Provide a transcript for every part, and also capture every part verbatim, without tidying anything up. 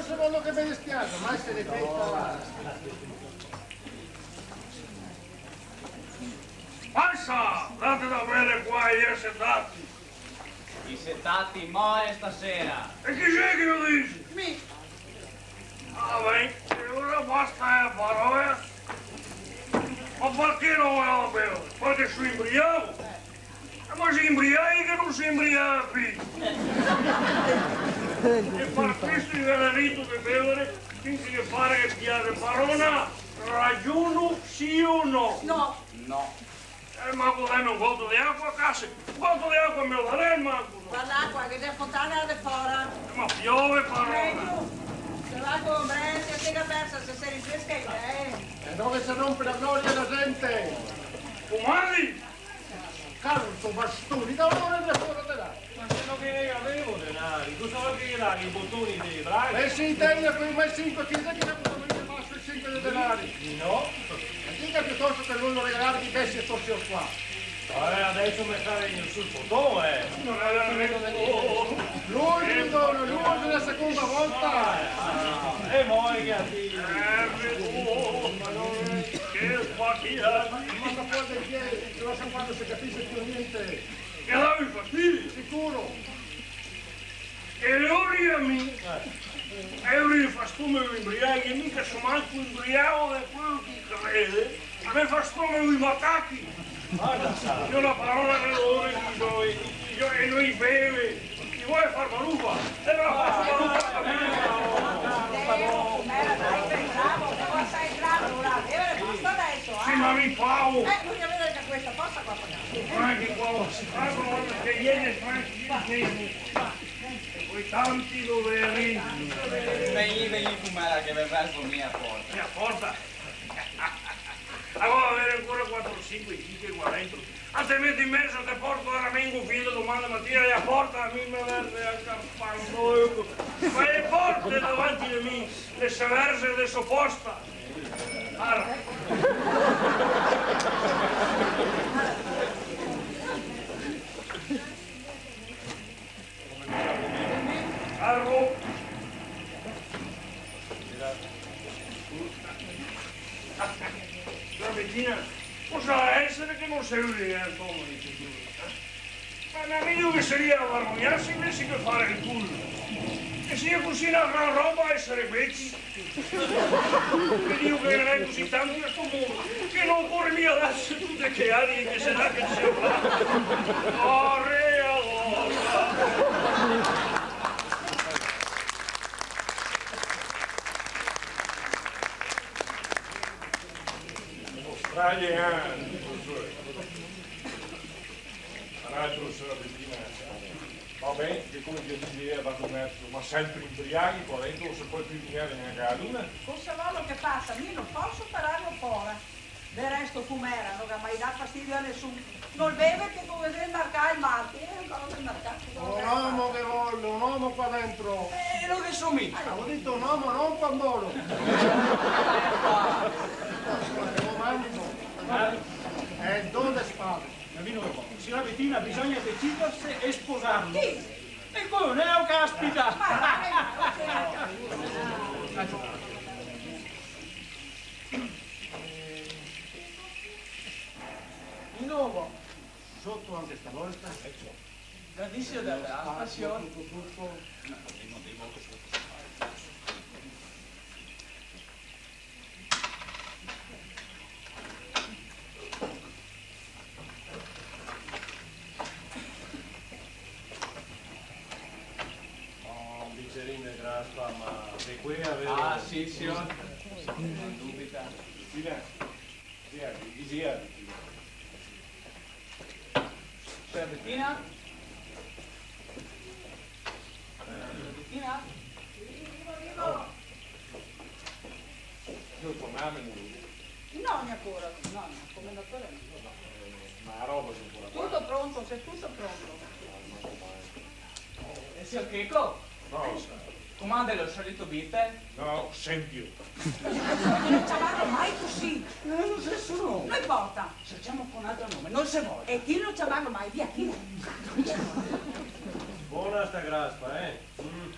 Secondo che me dispiace, ma se ne penta. Pasa! Date da bere qua, i xe setati. I setati more stasera. E chi xe che lo dixe? Mi. Ah, ben, e ora basta, eh, parola. Ma parché no me la bevo? Parché so inbriago? Eh, ma xe inbriaghi che no se inbriaga pì. E par questo i gaveva dito de bevare finché che pare che piace. Parona, ragiono, sì o no? No. No. Eh, ma co dame un goto de acqua, case? Un goto de acqua me lo darè manco, no? Varda l'acqua, che xe fontana de fora. Eh, ma piove, parona. Mejo. Se va co ombrelo, se sega persa, se se rinfresca, eh. E no che se ronpe la gloria dela gente. Comandi? Caro, sto bastone, da dove ne fora de là? Ma se no che gavevo denari, cosa vol che ghe daghi, i botoni dei braghe? Eh sì, te, quei mai sinque, chi xe che ne ga avuto mai paso e sinque de denari? Mi no. E diga piutosto che no lo regalarghe i pesi e sto sior qua. Eh, deso me fa vegner su el foton, eh. Lu ghe dona, lu ghe dona la seconda volta. Eh, eh, e mo che a ti. Eh, oh, ma no, che fa chi, eh? Ma cosa vuol dire? Che no so quando se capise più niente. Che davi fastidio? Sicuro. E lori a mi, eh, lori fa stomego inbriago, e mi che so manco inbriago de quelo che i crede, a me fa stomego i matachi. Varda, sa. Io na parola de lori, digo, e, e, e no i beve, i vol far marufa, e no la faso marufa. Deo, com'era, dai, sei bravo, sei bravo, ora, bevere basta deso, eh. Sì, ma mi pago. Eh, vojo vedere che questa, pasa qua, pasa. Franchi qua, franco, che ieri franchi, ieri. E poi tanti doveri. Vegni, vegni, com'era che ve verso mi a porta. Mi a porta? Alora avere ancora quatro, sinque, sinque qua dentro. Altrimenti in mezo te porto a ramengo fin de doman matina e a porta a mi me verze anca quando. Ma e porte davanti de mi, le se verze de so posta. Ara. Arro. Siora Betina, cosa ga da esare che no se vede, eh, insoma, dixe, ma, ma mejo che saria vargognarse invese che fare el culo. E se xe cusì na gran roba esare bechi. Che digo che ghe n'è cusì tanti a sto mondo, che no ocore mia darse tute che arie che se dà che se fa. Ore, ore. Strage, eh, profesore. Tra l'altro, siora Betina, va ben che, come che dixeva, va comercio, ma senpre inbriaghi qua dentro, no se pol pì vegnere gnanca a luna. Cosa vol che fasa? Mi no poso pararlo fora. Del resto, com'era, no ga mai dà fastidio a nesun. No beve che come xe el marcà el marti, eh, ancora del marcà. Un omo che vol, un omo qua dentro. Eh, no ghe so mi. Gavevo dito un omo, no un pandolo. Comando. Eh, dove spade? Ma mi no lo poso. Siora Betina, bisogna deciderse e sposarlo. Chi? E come, no, caspita! Ma dai, ma di novo. Soto anca stavolta? Eco. Grandisimo da, da, pasion. Tuto, tuto. Oh, un bicerin de graspa, ma de quea, vero? Ah, sì, sior. No dubita. Sì, dai. Sì, dai, sì, dai. Siora Betina? Siora Betina? Io tornarme, no? No, gnanca ora, no, no, comendatore no. Eh, ma la roba xe ancora qua? Tuto pronto, xe tuto pronto. Ah, ma ormai. Eh, sior Checo? No, sa. Comande lo solito bife? No, sempio. No ciamarlo mai cusì. Eh, no xe so nome. No inporta. Serciamo co un altro nome, no se vol. E ti no ciamarlo mai, via, ti. Bona sta graspa, eh? Mm.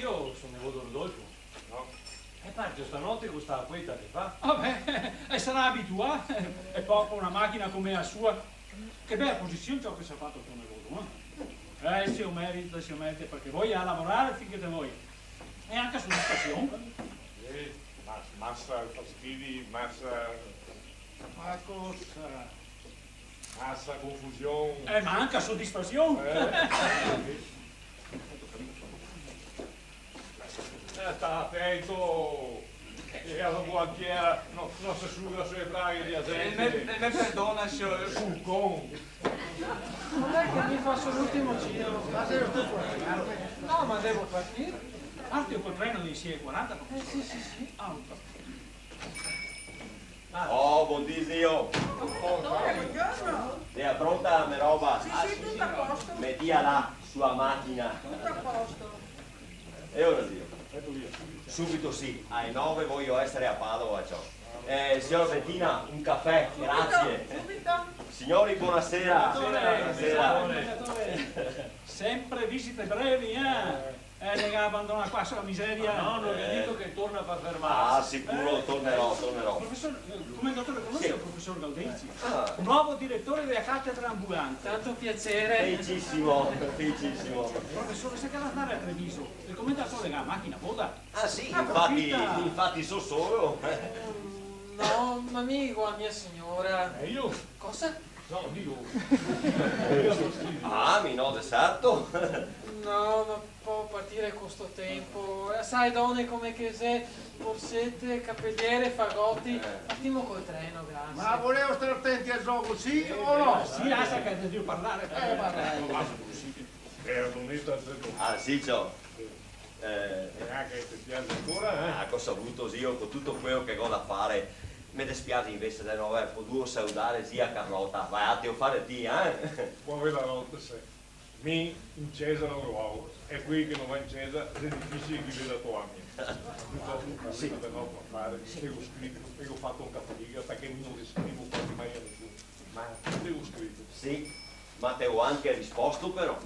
Io so nevodo Rodolfo. No. E parto stanote co sta acueta che fa. Vabè, e sarà abituà. E po co na machina come a sua. Che bela posision ciò che s'à fato co nevodo, eh? Eh, se lo merita, se lo merita, parché vol lavorare fin che te vol. E anca sodisfasion. Eh, ma-, masa fastidi, masa... Ma cosa? Masa confusion. Eh, ma anca sodisfasion. Eh, sì. Eh, sta atento, che la buantiera no, no se suga su le braghe de la gente. Eh, me, me perdona, sior. Sucon. No xe che mi faso l'ultimo giro. Ma xe sto qua? No, ma devo partire. Parto col treno dei sie e quaranta, profesor. Eh, sì, sì, sì. Ah, un po'. Oh, bondì, zio. Dottore, buongiorno. Xe pronta la me roba? Sì, sì, tutto a posto. Metìa là, su la machina. Tutto a posto. E ora, zio? Subito sì, ae nove vojo esare a Padova, ciò. Eh, siora Betina, un cafè, grazie. Subito, subito. Signori, buonasera. Buonasera. Sempre visite brevi, eh? Eh, le ga abandonà qua su la miseria. Ma no, no, el ga dito che torna par fermarse. Ah, sicuro, tornerò, tornerò. Profesor, eh, come dottore, conosi el profesor Gaudenzi? Ah. Novo diretore dela catedra ambulante. Tanto piacere. Felicissimo, felicissimo. Profesor, se ga da andare a Treviso, el comendator ga la machina, vol? Ah, sì, infati, infati so solo. Mm, no, ma mi go la mia signora. E mi? Cosa? No, digo. Ah, mi no, de certo. No, ma po partire co sto tempo. Eh, sa, done come che xe, borsete, capeliere, fagoti. Eh. Partimo col treno, grazie. Ma voleva stare atenti al gioco, sì o no? Eh, sì, lasa che te devi parlare. Eh, va ben. Ah, sì, ciò. Sì. Eh. E anca che te piaxe ancora, eh? Ah, cosa vuto, zio, co tuto queo che go da fare. Me despiaxe invese de no aver potuo saludare zia Carlota. Va, te lo fare ti, eh? Povera Carlota, se. Mi in cesa no lo vao, e quei che no va in cesa, xe dificile che i veda to amia. Piutosto, sì, de no parlare, sì, te go scrito, te go fato anca fadiga, parché mi no le scrivo quasi mai a nesuni. Ma te go scrito. Sì, ma te go anca risposto, però.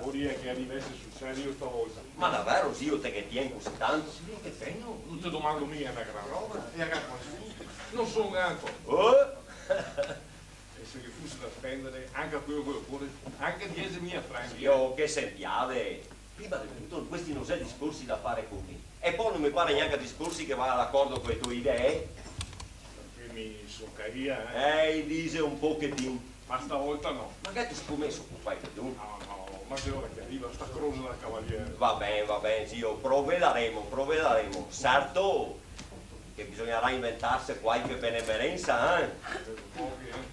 Vol dire che la rivese sul serio stavolta. Ma davero, zio, te ghe tien cusì tanto? Sì, che tegno? No te domando miga na gran roba, e anca quasi tuti. No so un gran co-, oh! E se ghe fuse da spendare, anca queo che ocore, anca diesemila franchi, eh. Zio, che sentiade! Prima de tuto, questi no xe discorsi da fare co mi. E po no me pare gnanca discorsi che vaga d'acordo co le to idee. Parché mi so caria, eh. Eh, i dixe un pochetin. Ma stavolta no. Ma che te scomeso co qualchedun? No, no, ma xe ora che riva sta crosa dal cavaliere. Va ben, va ben, zio, provedaremo, provedaremo. Certo che bisognarà inventarse qualche benemerensa, eh?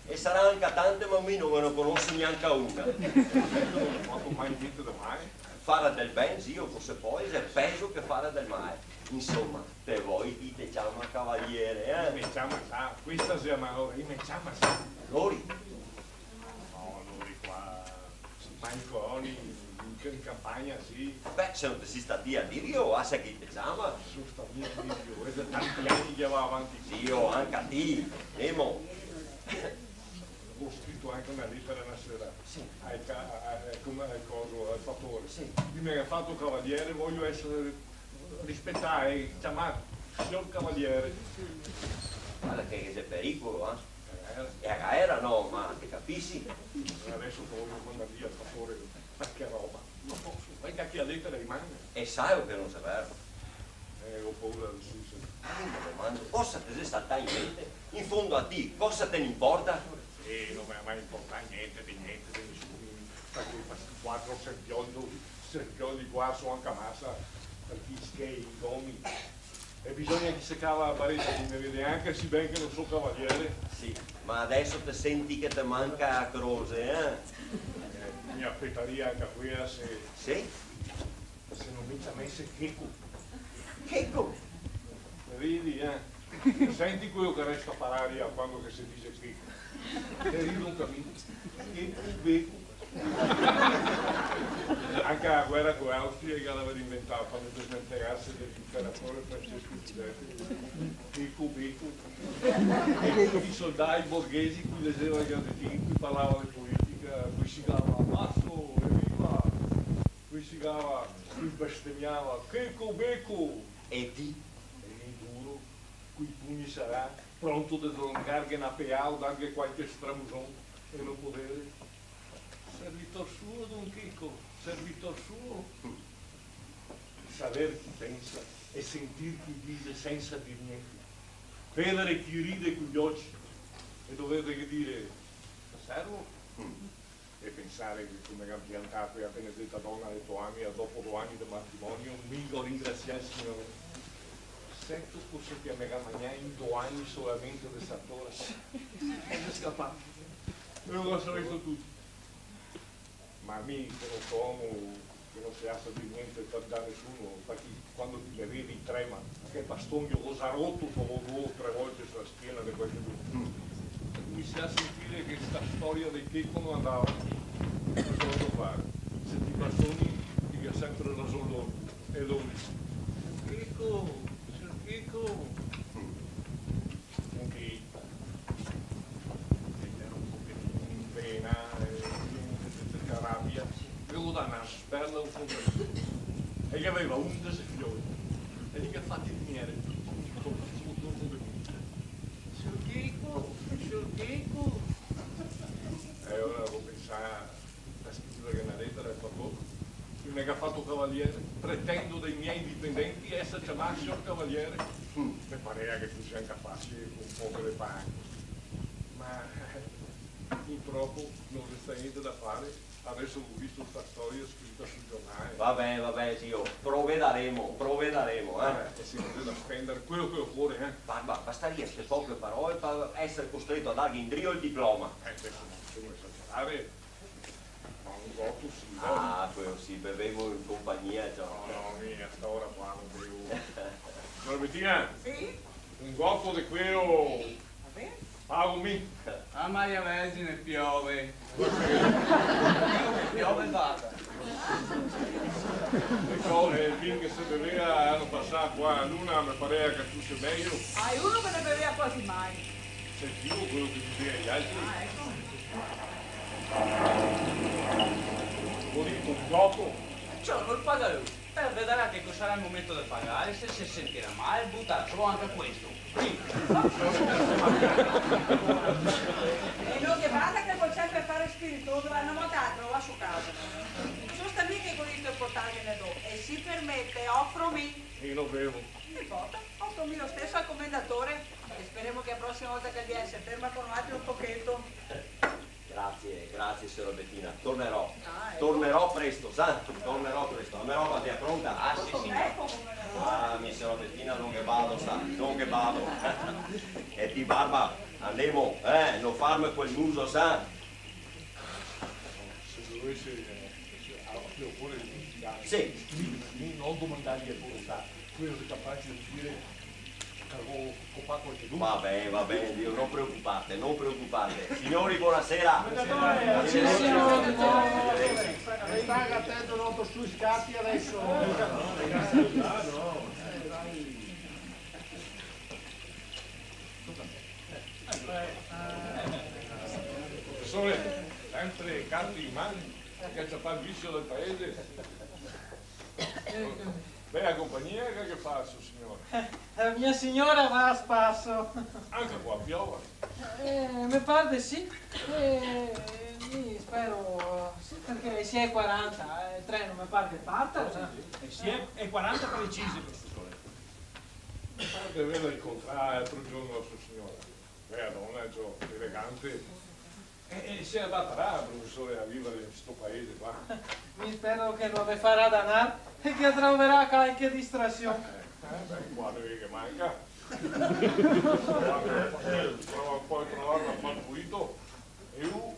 E sarà anca tante, ma mi no ghe ne conoso gnanca una. No go fato mai gnente de male. Fare del ben, zio, cosa pol eser pezo che fare del mal? Insoma, te vol che i te ciama cavaliere, eh? I me ciama za, questa xe la malora, i me ciama za. Lori? No, lori qua, ma i coloni, in, in campagna, sì. Beh, se no te si sta ti a dirlo, lasa che i te ciama. So sta mi a dirlo, xe tanti ani che va avanti. Zio, anca ti, Nemo. Go scrito anca na letera na sera. Sì. Al ca-, a, a, come, al coso, al fatore. Sì. Mi me ga fato cavaliere, vojo esare rispetà, ciamà sior cavaliere. Varda che ghe xe pericolo, eh? Eh. E a gaera no, ma te capisi? E deso te vojo mandar via al fatore, parché roba? No poso, varda che a letera rimane. E sa che no xe vero. Eh, go paura de suceder. Ma mi me domando, cosa te xe saltà in mente? In fondo a ti, cosa te ne inporta? Eh, no me ga mai inportà gnente de gnente, de nesuni, parché quatro serpioli, serpioli qua so anca masa, parché i schei, i gomi. E bisogna che se cava la pareta, che i me vede, anca se ben che no so cavaliere. Sì, ma deso te senti che te manca la croxe, eh? Eh, me la petaria anca quela se... Sì? Se no me ciamese Checo. Checo? Ridi, eh? Senti queo che resta par aria quando che se dixe Checo. E rido anca mi. Checo, Beco. Anca la guera co l'Austria i ga da aver inventà par no desmentegarse de l'imperatore Francesco Giusepe. Checo, Beco. E tuti i soldai borghesi, cui lexeva el gazetin, cui parlava de politica, cui sigava "Basso, eviva!", cui sigava Bestemiava: "Checo, beco!" E ti? E mi duro, coi pugni sarà, pronto de drongarghe na peà o darghe qualche stramuson, e no podere. Servitor suo, don Checo, servitor suo. Saver chi pensa e sentir chi dixe sensa dir gnente. Vedere chi ride coi oci e doverghe dire: "Servo?" E pensare che come che ga piantà quela benedeta dona de to ami, dopo do ani de matrimonio, mi go ringrasià el Signore. Seto cosa che me ga magnà in do ani solamente de sartora? E xe scapà. E lo go savesto tuto. Ma mi, che no so omo, che no se lasa dir gnente da, da nesuno, parché quando ti me vedi trema, che baston go za roto, go do o tre volte su la schiena de qualchedun. Mi se ga sentire che sta storia de Checo no andava. Cosa devo fare? Se ti bastoni, ti ga sempre rason lori. E lori: "Checo, sior Checo." Anche el gera un pochetin in pena, eh, de, de rabia, ghe go dà na sberla a un contadin. E el gaveva undese fioi, e i li ga fati vegner tuti, tuti, tuti, tuti. "Sior Checo, sior Checo." E alora go pensà: "Sta scrivendoghe na letera al paron, che me ga fato cavaliere, pretendo dai miei dipendenti esser ciamà sior cavaliere." Mm, me parea che fuse anca facile, con poco de pan. Ma, eh, purtropo no resta gnente da fare. Deso go visto sta storia scrita sul giornale. Va ben, va ben, zio, provedaremo, provedaremo, eh. Eh, e se ghe xe da spendere quelo che ocore, eh. Ma, ma bastaria ste poche parole par esser costreto a darghe indrio el diploma. Eh, deso no stemo esagerare. Ma un goto sì, dai. Ah, quelo sì, bevemo in compagnia, ciò. No, no, mi a sta ora qua no bevo. Siora Betina? Sì? Un goto de quelo. Va ben. Pago mi. Ah, Maria Vergine, piove. Piove, piove, vada. E co-, e el vin che se bevea l'ano pasà qua a Luna, me parea che fuse mejo. Ah, e uno che ne bevea quasi mai. Sentivo quelo che diseva i altri. Ah, eco. Go dito un goto. Ciò, no el paga lu. Eh, vedarà che co sarà el momento de pagare, se, se sentirà mal, butarà su anca questo. Sì. E no ghe basta che vol sempre fare el spiritoso, eh, na volta la trova su casa. No sta mica che go dito de portarghene do, e se permete, ofro mi. Mi no bevo. No inporta, ofro mi lo steso al comendatore, e speremo che la prosima volta che el vien se ferma co noaltri un pocheto. Grazie, grazie, siora Betina. Tornerò. Ah, eco. Tornerò presto, sa? Tornerò presto. La me roba la xe pronta? Ah, sì, sì. Eco come no. Ah, mi, siora Betina, no ghe vado, sa? No ghe vado. E ti, barba, andemo, eh? No farme quel muso, sa? Se dovese, eh, se, ah, pure, sì, mi, mi no domandarghe pure, sa? Quelo xe capace de dire che go copà qualchedun. Va ben, va ben, Dio, no preocuparte, no preocuparte. Signori, bonasera. Bonasera. Arrivederci. Arrivederci. Stai atento, no, sui scati deso. Profesore, sempre carte in man, che ciapa el visio del paese. Bela compagnia che, che fa so signora. La mia signora va a spasso. Anca qua piove? Eh, me par de sì. Eh, mi spero, sì, parché le sie e quaranta, eh, el treno me par che parta, sa? Le sie e quaranta precise, profesore. Me par de averla incontrà l'altro giorno la so signora. Bela dona, ciò, elegante. E, e se adatarà, profesore, a vivare in sto paese qua? Mi spero che no la ve farà danar e che la troverà calche distrasion. Eh, eh, beh, qua no ghe manca. Prova un po', prova un po' a trovarla, far pulito. E lu,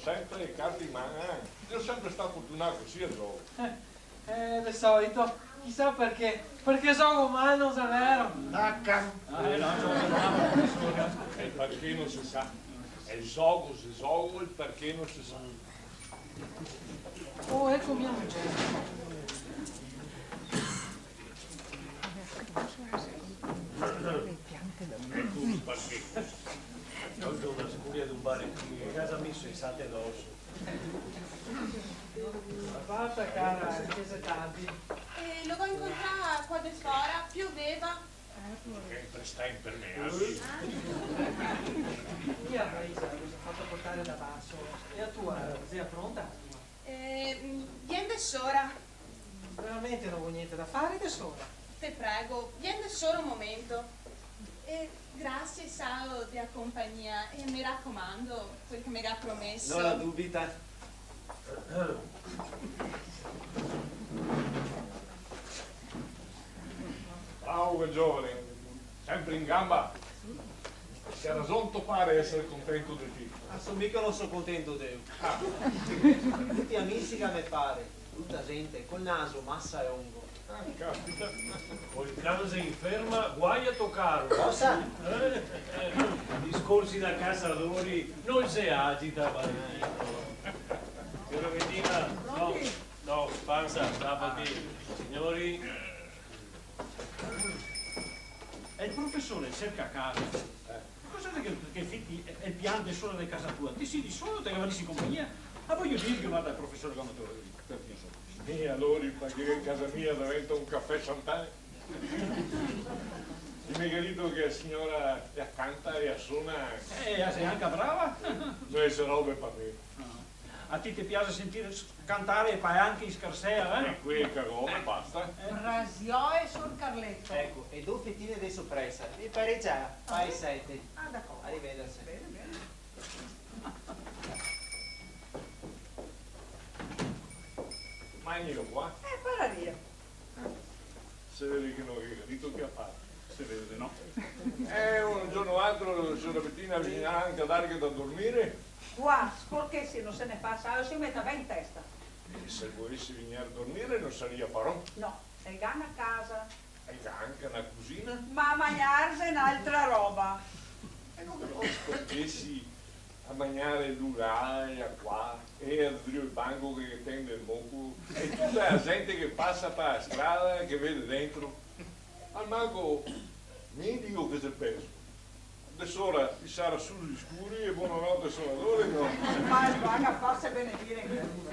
sempre le carte in man, eh. Io sempre sta fortunà cusì, a giogo. Eh, de solito. Chisà parché. Parché zogo mal, no xe vero? Taca. Ah, eh, no, no, no, no. E parché no se sa. El zogo, se zogo, el parché no se sa. Oh, eco mia mugier. Eco parché. Oggi una scuria d'un bar qui, che cosa mi so' state doso? Ciao cara, che xe tardi. Eh, lo go incontrà qua de fora, pioveva. Mentre sta impermeabile. Mia, Marisa, me so fato portare da baso. E a tua, xe pronta a tua? Eh, mm, vien de sora. Veramente no go gnente da fare de sora? Te prego, vien de sora un momento. E grasie, Sao, dea compagnia. E me racomando, quel che me ga promeso. No la dubita. Bravo quel giovane, sempre in gamba. Xe rason to pare esare contento de ti. Ah, so mica no so contento de lu. Ah. Tuti amisi che me pare, bruta zente, col naso masa longo. Ah, capita. Col can se inferma, guai a tocarlo. Cosa? Eh? Eh, discorsi da casadori, no se agita, Valentino. Siora Betina, no, no, spansa, tapati. Siori. E el profesor cerca casa. Eh. Cosa xe che, che fiti e, e piante sora de casa tua? Te sedi solo, te gavarisi compagnia? Ma vojo dir che varda el profesor come te lo... E alora, parché casa mia deventa un cafè Chantal? Ti me ga dito che la siora la canta e la sona? Eh, la xe anca brava. No xe robe par me. No. A ti te piaxe sentire s-, cantare e palanche in scarsea, eh? E quel che roba, basta. Eh. Brasiò e sior Carleto. Eco, e do fetine de sopresa. Mi pare già, fa e sete. Ah, d'acordo. Arivederci. Bene, bene. Magnilo qua. Eh, pararia. Se vede che no ghe ga dito che a fare. Se vede, no? Eh, un giorno o altro, siora Betina, bisognarà anca darghe da dormire. Qua, sporchesi no se ne fa, sa, se meta ben in testa. E se volesi vignir a dormire, no saria paron. No, el ga na casa. El ga anca na cusina. Ma magnar xe n'altra roba. Eco che no sporchesi a magnare lu là e a qua, e a drio el banco che ghe tende el moco, e tuta la zente che pasa par la strada che vede dentro. Almanco mi digo che xe pezo. De sora i sara su i scuri e bonanote sonadori, no? Ma el vaga a farse benedire anca lu.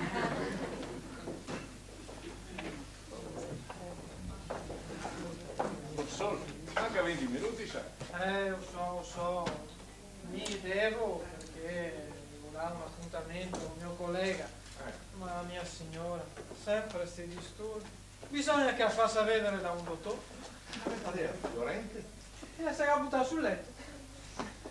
Profesor, manca venti minuti, sa. Eh, lo so, lo so. Mi devo, parché go dà un apuntamento a un mio colega. Eh. Ma mia siora, sempre sti disturbi. Bisogna che la fasa vedare da un dotor. Parché, Fiorente? E la se ga butà sul leto.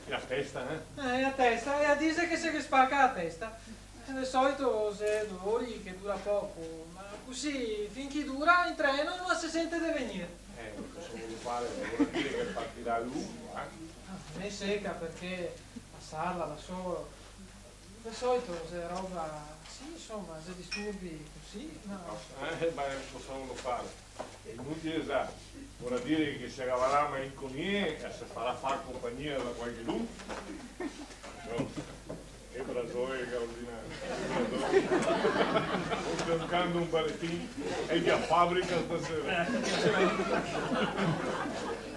E la testa, eh? Eh, la testa, e la dixe che se ghe spaca la testa. E de solito xe dolori che dura poco, ma cusì, fin che dura, in treno no la se sente de vegnir. Eh, cosa vol fare? Vol dire che partirà lu, eh? Ah, me seca, parché pasarla da solo. De solito xe roba, sì, insoma, xe disturbi cusì, ma... Eh, ma cosa vol fare? Xe inutile, sa, vol dire che se gavarà malinconie e se farà far compagnia da qualchedun. No. Che brasoe che ga ordinà. Sto cercando un baretin e ghe fabrica stasera.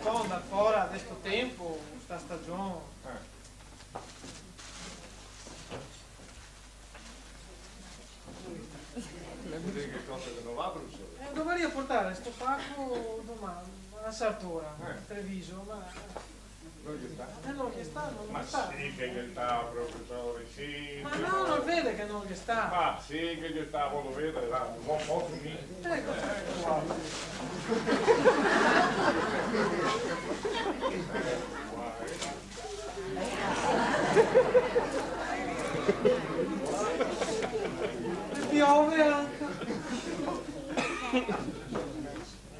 Tonda fora de sto tempo, sta stagion. Eh. Vedi che cosa che no va, profesor? Eh, dovaria portare sto saco doman a Sartora, eh, a Treviso, ma... No ghe sta? Eh, no ghe sta, no ghe sta. Ma sì che ghe sta, profesor, sì. Ma no, no vede che no ghe sta? Ma sì che ghe sta, vol vedare, dai, no poso mi. Eco. Eco qua. Eco qua, eh. E piove anca.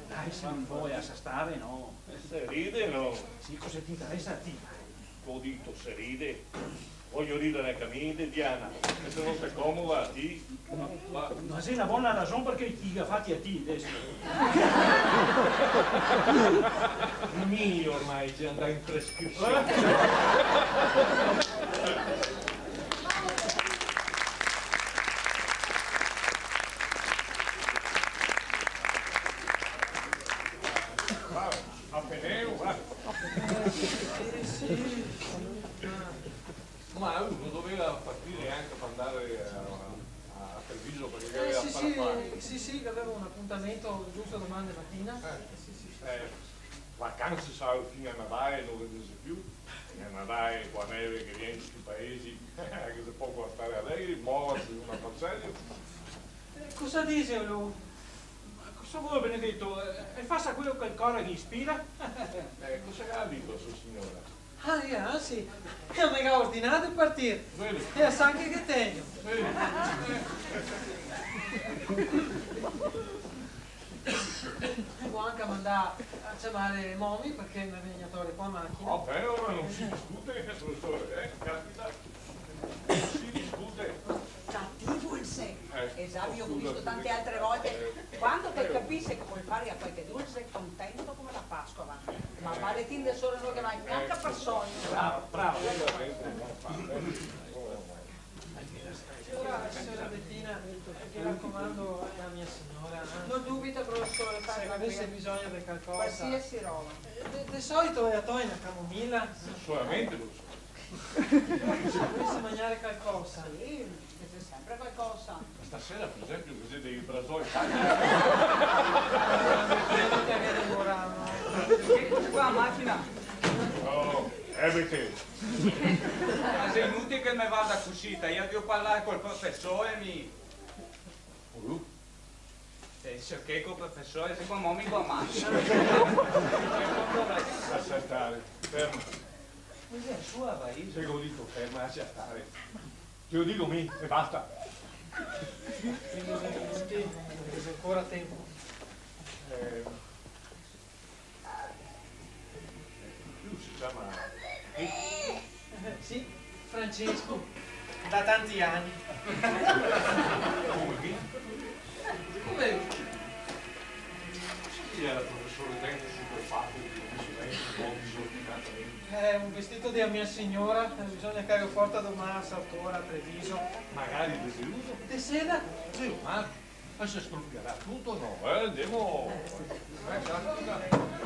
Dai, se no vol, lasa stare, no? Se ride, no? Sì, cosa te interesa a ti? Go dito, se ride. Vojo ridare anca mi de Diana, e se no te comoda a ti? Ma, ma xe na bona rason parché i ga fati a ti deso. I mi ormai xe andà in prescrizion. Va, a Peneo, va. Ma uno doveva partire anca par andare a, a, a Treviso, parché gaveva... Eh, sì, Sì, sì, sì, che gavevo un apuntamento giusto doman de matina. Eh. Sì, sì, sì. Eh, vacanse, sa, fin a Nadale no ghe ne xe più. E a Nadale, co a neve che vien in sti paesi, che xe poco da stare alegri, movarse de una parcela. Eh, cosa dixelo lu? Ma cosa vol, benedeto? Eh, el fasa quelo che el core ghe ispira. Eh, cosa che ga dito so siora? Ah, eh, ah, sì. E me ga ordinà de partir. Bene. E a sa che ghe tegno. Bene. Devo anca mandar a ciamare Momi parché me vegna a tore qua a machina. Va ben, ora no se discute, profesor, eh? Capita. No se discute. Cativo el xe. Eh, e za, go visto tante altre volte. Eh. Quando che el capise che pol fare a qualchedun, el xe contento come la Pasqua, va. Ma vale, ti de sora no te va gnanca par sogno. Bravo, bravo. Siora, siora Betina, mi racomando, xe a mia siora, eh. No dubita, profesor, se gavese bisogno de calcosa. Qualsiasi roba. Eh, de, de solito la tol na camomila? Solamente, profesor. Se gavese magnare calcosa? Sì, ghe xe sempre calcosa. Ma stasera, par esenpio, ghe xe dei brasoi. Eh, credo che ghe demorava. Che xe qua a machina? Oh, eh, Betina. Ma xe inutile che me varda cusì, mi devo parlar col profesor, mi. Lu? Eh, se che col profesor, se qua Momi qua a machina. Lasa stare, ferma. Ma xe sua, va, Iso. Se go dito ferma, lasa stare. Te lo digo mi, e basta. Quindi, sì, xe ancora tempo. Eh, Lu se ciama Chico? Eh, sì, Francesco, da tanti ani. Come chi? Come? Cosa che gera el profesor dentro su quel fato che go visto dentro un po' disordinatamente? Eh, un vestito de mia siora, eh, bisogna che lo porta doman a Sartor, a Treviso. Magari de zeluso? De seda. Zio Marco. Ma se stropiarà tuto, no? Eh, ndemo. Eh, caspita.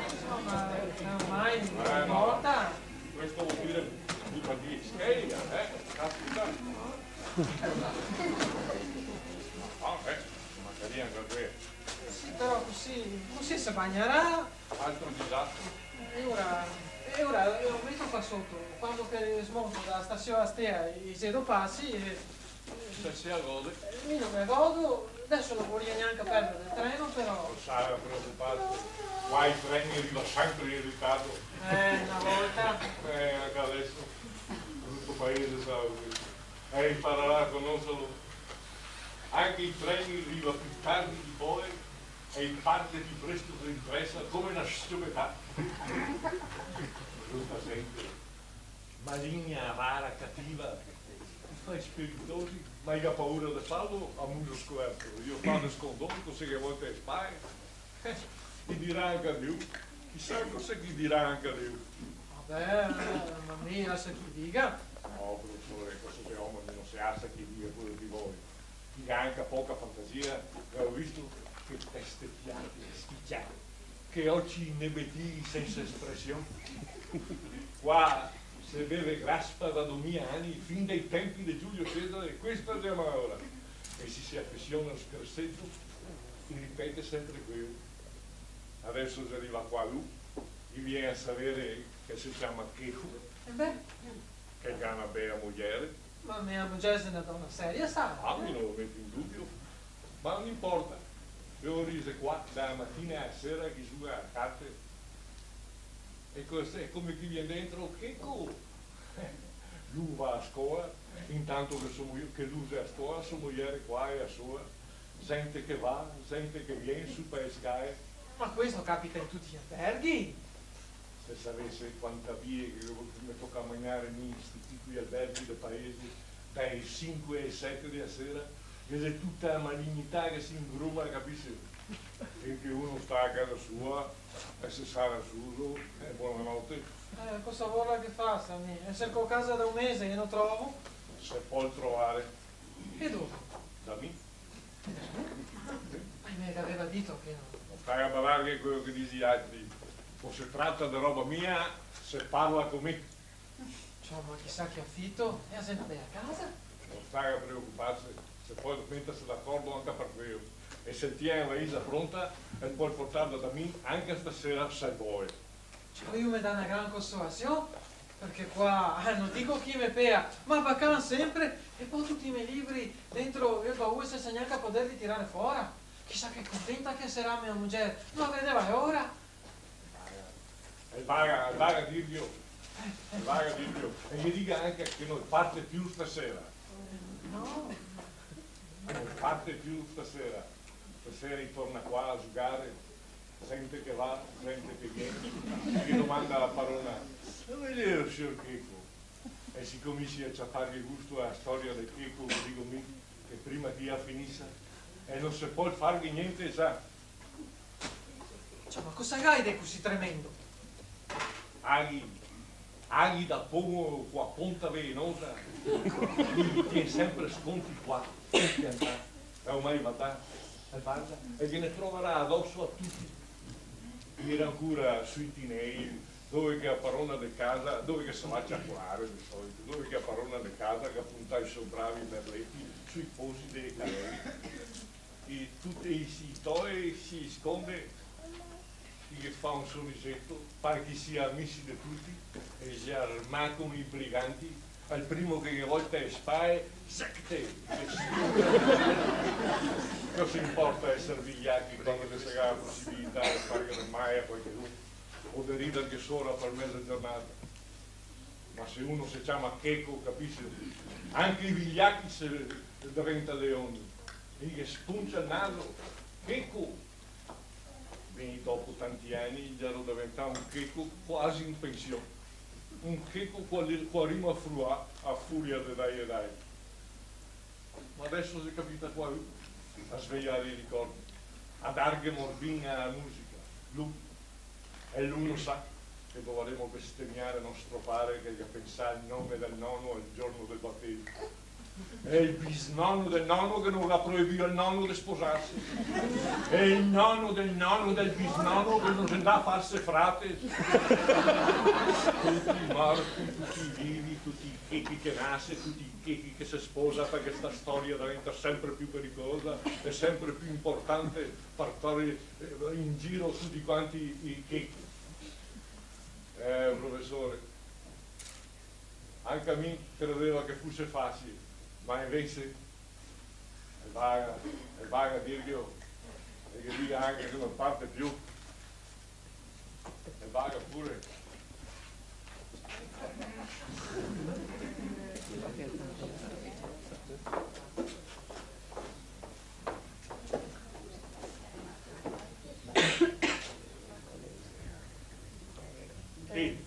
Insoma, ormai no importa. Questo vol dire butar via i schei, eh? Caspita. Ah, eh, mancava anca quel. Sì, però cusì, cusì se bagnarà. Altro disastro. E ora, e ora lo meto qua soto, quando che smonto da la stasion a Stea, i xe do pasi, e Stasera gode. Eh, mi no me godo, deso no voria gnanca perdar el treno, però. No sta preocuparse, qua i treni i riva senpre in ritardo. Eh, na volta. Eh, anca deso. Bruto paese, sa, eh, inpararà a conosarlo. Anca i treni i riva pì tardi che i vole e i parte pì presto che in presa, come na s-ciopetà. Bruta zente. Maligna, avara, cativa, i fa i spiritosi, ma i ga paura de farlo a muso scoverto. I lo fa de scondon, cusì che volta le spale. Eh, i dirà anca de lu. Chisà cosa che i dirà anca de lu. Vabè, eh, ma mi lasa che i diga. No, profesor, co sti omeni no se lasa che i diga quelo che i vol. I ga anca poca fantasia, galo visto? Che teste piate, schifiate, che oci inebetìi sensa espresion. Qua se beve graspa da domila ani, fin dai tenpi de Giulio Cesare, e questa xe la malaora. E se i se afesiona un scherseto, i ripete senpre quelo. Deso xe rivà qua lu, i vien a savere che se ciama Checo. E beh. Che el ga na bela mojere. Ma mia mojere xe na dona seria, sa? Ah, mi no lo meto in dubio. Ma no inporta. Lu el rese qua da la matina a la sera che i zuga a carte. E co-, e come che i vien dentro, Checo! Lu va a scola, intanto che so mo-, che lu xe a scola, so mojere qua e la sola. Zente che va, zente che vien su par le scale. Ma questo capita in tuti i alberghi? Se savese quanta bie che, che me toca magnare mi in sti picoli alberghi de paese, dae sinque ae sete de la sera, che xe tuta la malignità che se ingroma, capise? Finché uno sta a casa sua e se sara suso, e bonanote. Eh, cosa vorla che fasa, mi? E serco casa da un mese e no trovo? Se pol trovare. E dove? Da mi. Ma me gaveva dito che no. No sta a badar che quelo che dixe i altri, co se trata de roba mia, se parla co mi. Ciò, ma chisà che afito, e la xe na bela casa? No sta a preocuparse, se Pol meterse d'acordo anca par queo. E se el tien la valisa pronta, el pol portarla da mi anca stasera, se el vol. Ciò, mi me dà na gran consolasion, parché qua, eh, no digo chi me pea, ma vacan sempre, e po tuti i me libri dentro el baul sensa gnanca poderli tirar fora. Chisà che contenta che sarà mia mugier, no la vedeva l'ora. El vaga, el vaga a dirghe, el vaga a dirghe, e ghe diga anca che no el parte più stasera. No. No el parte più stasera. Stasera i torna qua a zugare, zente che va, zente che vien. Ghe domanda la parona: "Dove xe el sior Checo?" E sicome i se ciapa gusto a la storia del Checo, ghe digo mi che prima che la finisa, e no se pol farghe gnente, sa. Ciò, ma cosa gai de cusì tremendo? Aghi, aghi da pomo co la ponta velenosa, i tien sempre sconti qua, piantà, e ormai va là, e varda, e ghe ne trovarà adoso a tuti. Iera ancora sui tinei, dove che la parona de casa, dove che se va a ciacolare de solito, dove che la parona de casa che ga puntà i so bravi merleti sui posi dele cavee. E tuti i, i toe, se sconde, i ghe fa un soriseto, par che i sia amisi de tuti, e i se arma come i briganti, al primo che ghe volta le spae, zac, te, cosa inporta eser vigliachi quando che se ga la posibilità de farghe del mal a qualchedun, o de riderghe sora par meza giornata? Ma se uno se ciama Checo, capise? Anca i vigliachi se deventa leoni. E i ghe spuncia el naso. Checo! Ben, dopo tanti ani, el gera deventà un Checo quasi in pension. Un Checo co la, co la rima fruà, a furia de dai e dai. Ma deso xe capità qua lu a svegliare i ricordi, a darghe morbin a la musica. Lu, e lu no sa che dovaremo bestemmiare nostro pare che el ga pensà el nome del nono el giorno del batesimo. E el bisnono del nono che no ga proibìo al nono de sposarse. E el nono del nono del bisnono che no xe ndà a farse frate. Tuti morti, tuti vivi, tuti i Chechi che nase, tuti i Chechi che se sposa, parché sta storia deventa sempre più pericolosa e sempre più inportante par tore, eh, in giro tuti quanti i Chechi. Eh, profesore, anca mi credeva che fuse facile, ma invese, el vaga, el vaga a dirghelo, e ghe diga anca che no parte più. E vaga pure. Sì.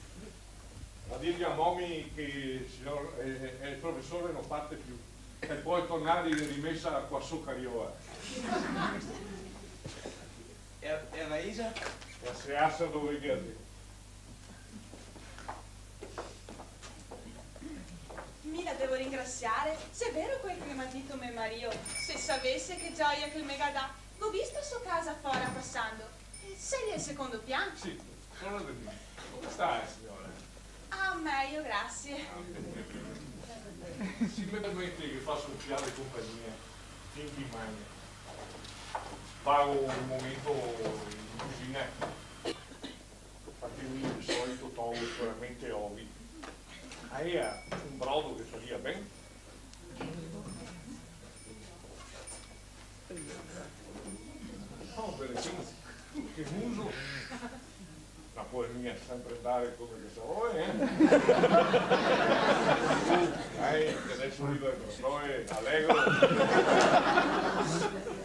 A dirghe a Momi che el sior, eh, eh, el profesore no parte più. E pol tornare in rimesa co la so cariola. E, e la valisa? La se lasa dove che la xe. Mi la devo ringrasiare? Xe vero quel che m'ha dito me marìo? Se savese che gioia che el me ga dà! Go visto so casa fora pasando. E xe lì al secondo pian? Sì, sora de mi. Come sta, siora? Ah, mejo, grasie. Se me permete che faso un fià de compagnia, fin che i magna. Vago un momento in cusina, parché mi de solito togo solamente ovi. Gaea un brodo che faria ben? No, parché che muso. Ma pol mia sempre ndare come che se vol, eh? Eh, che deso digo, eh, alegro.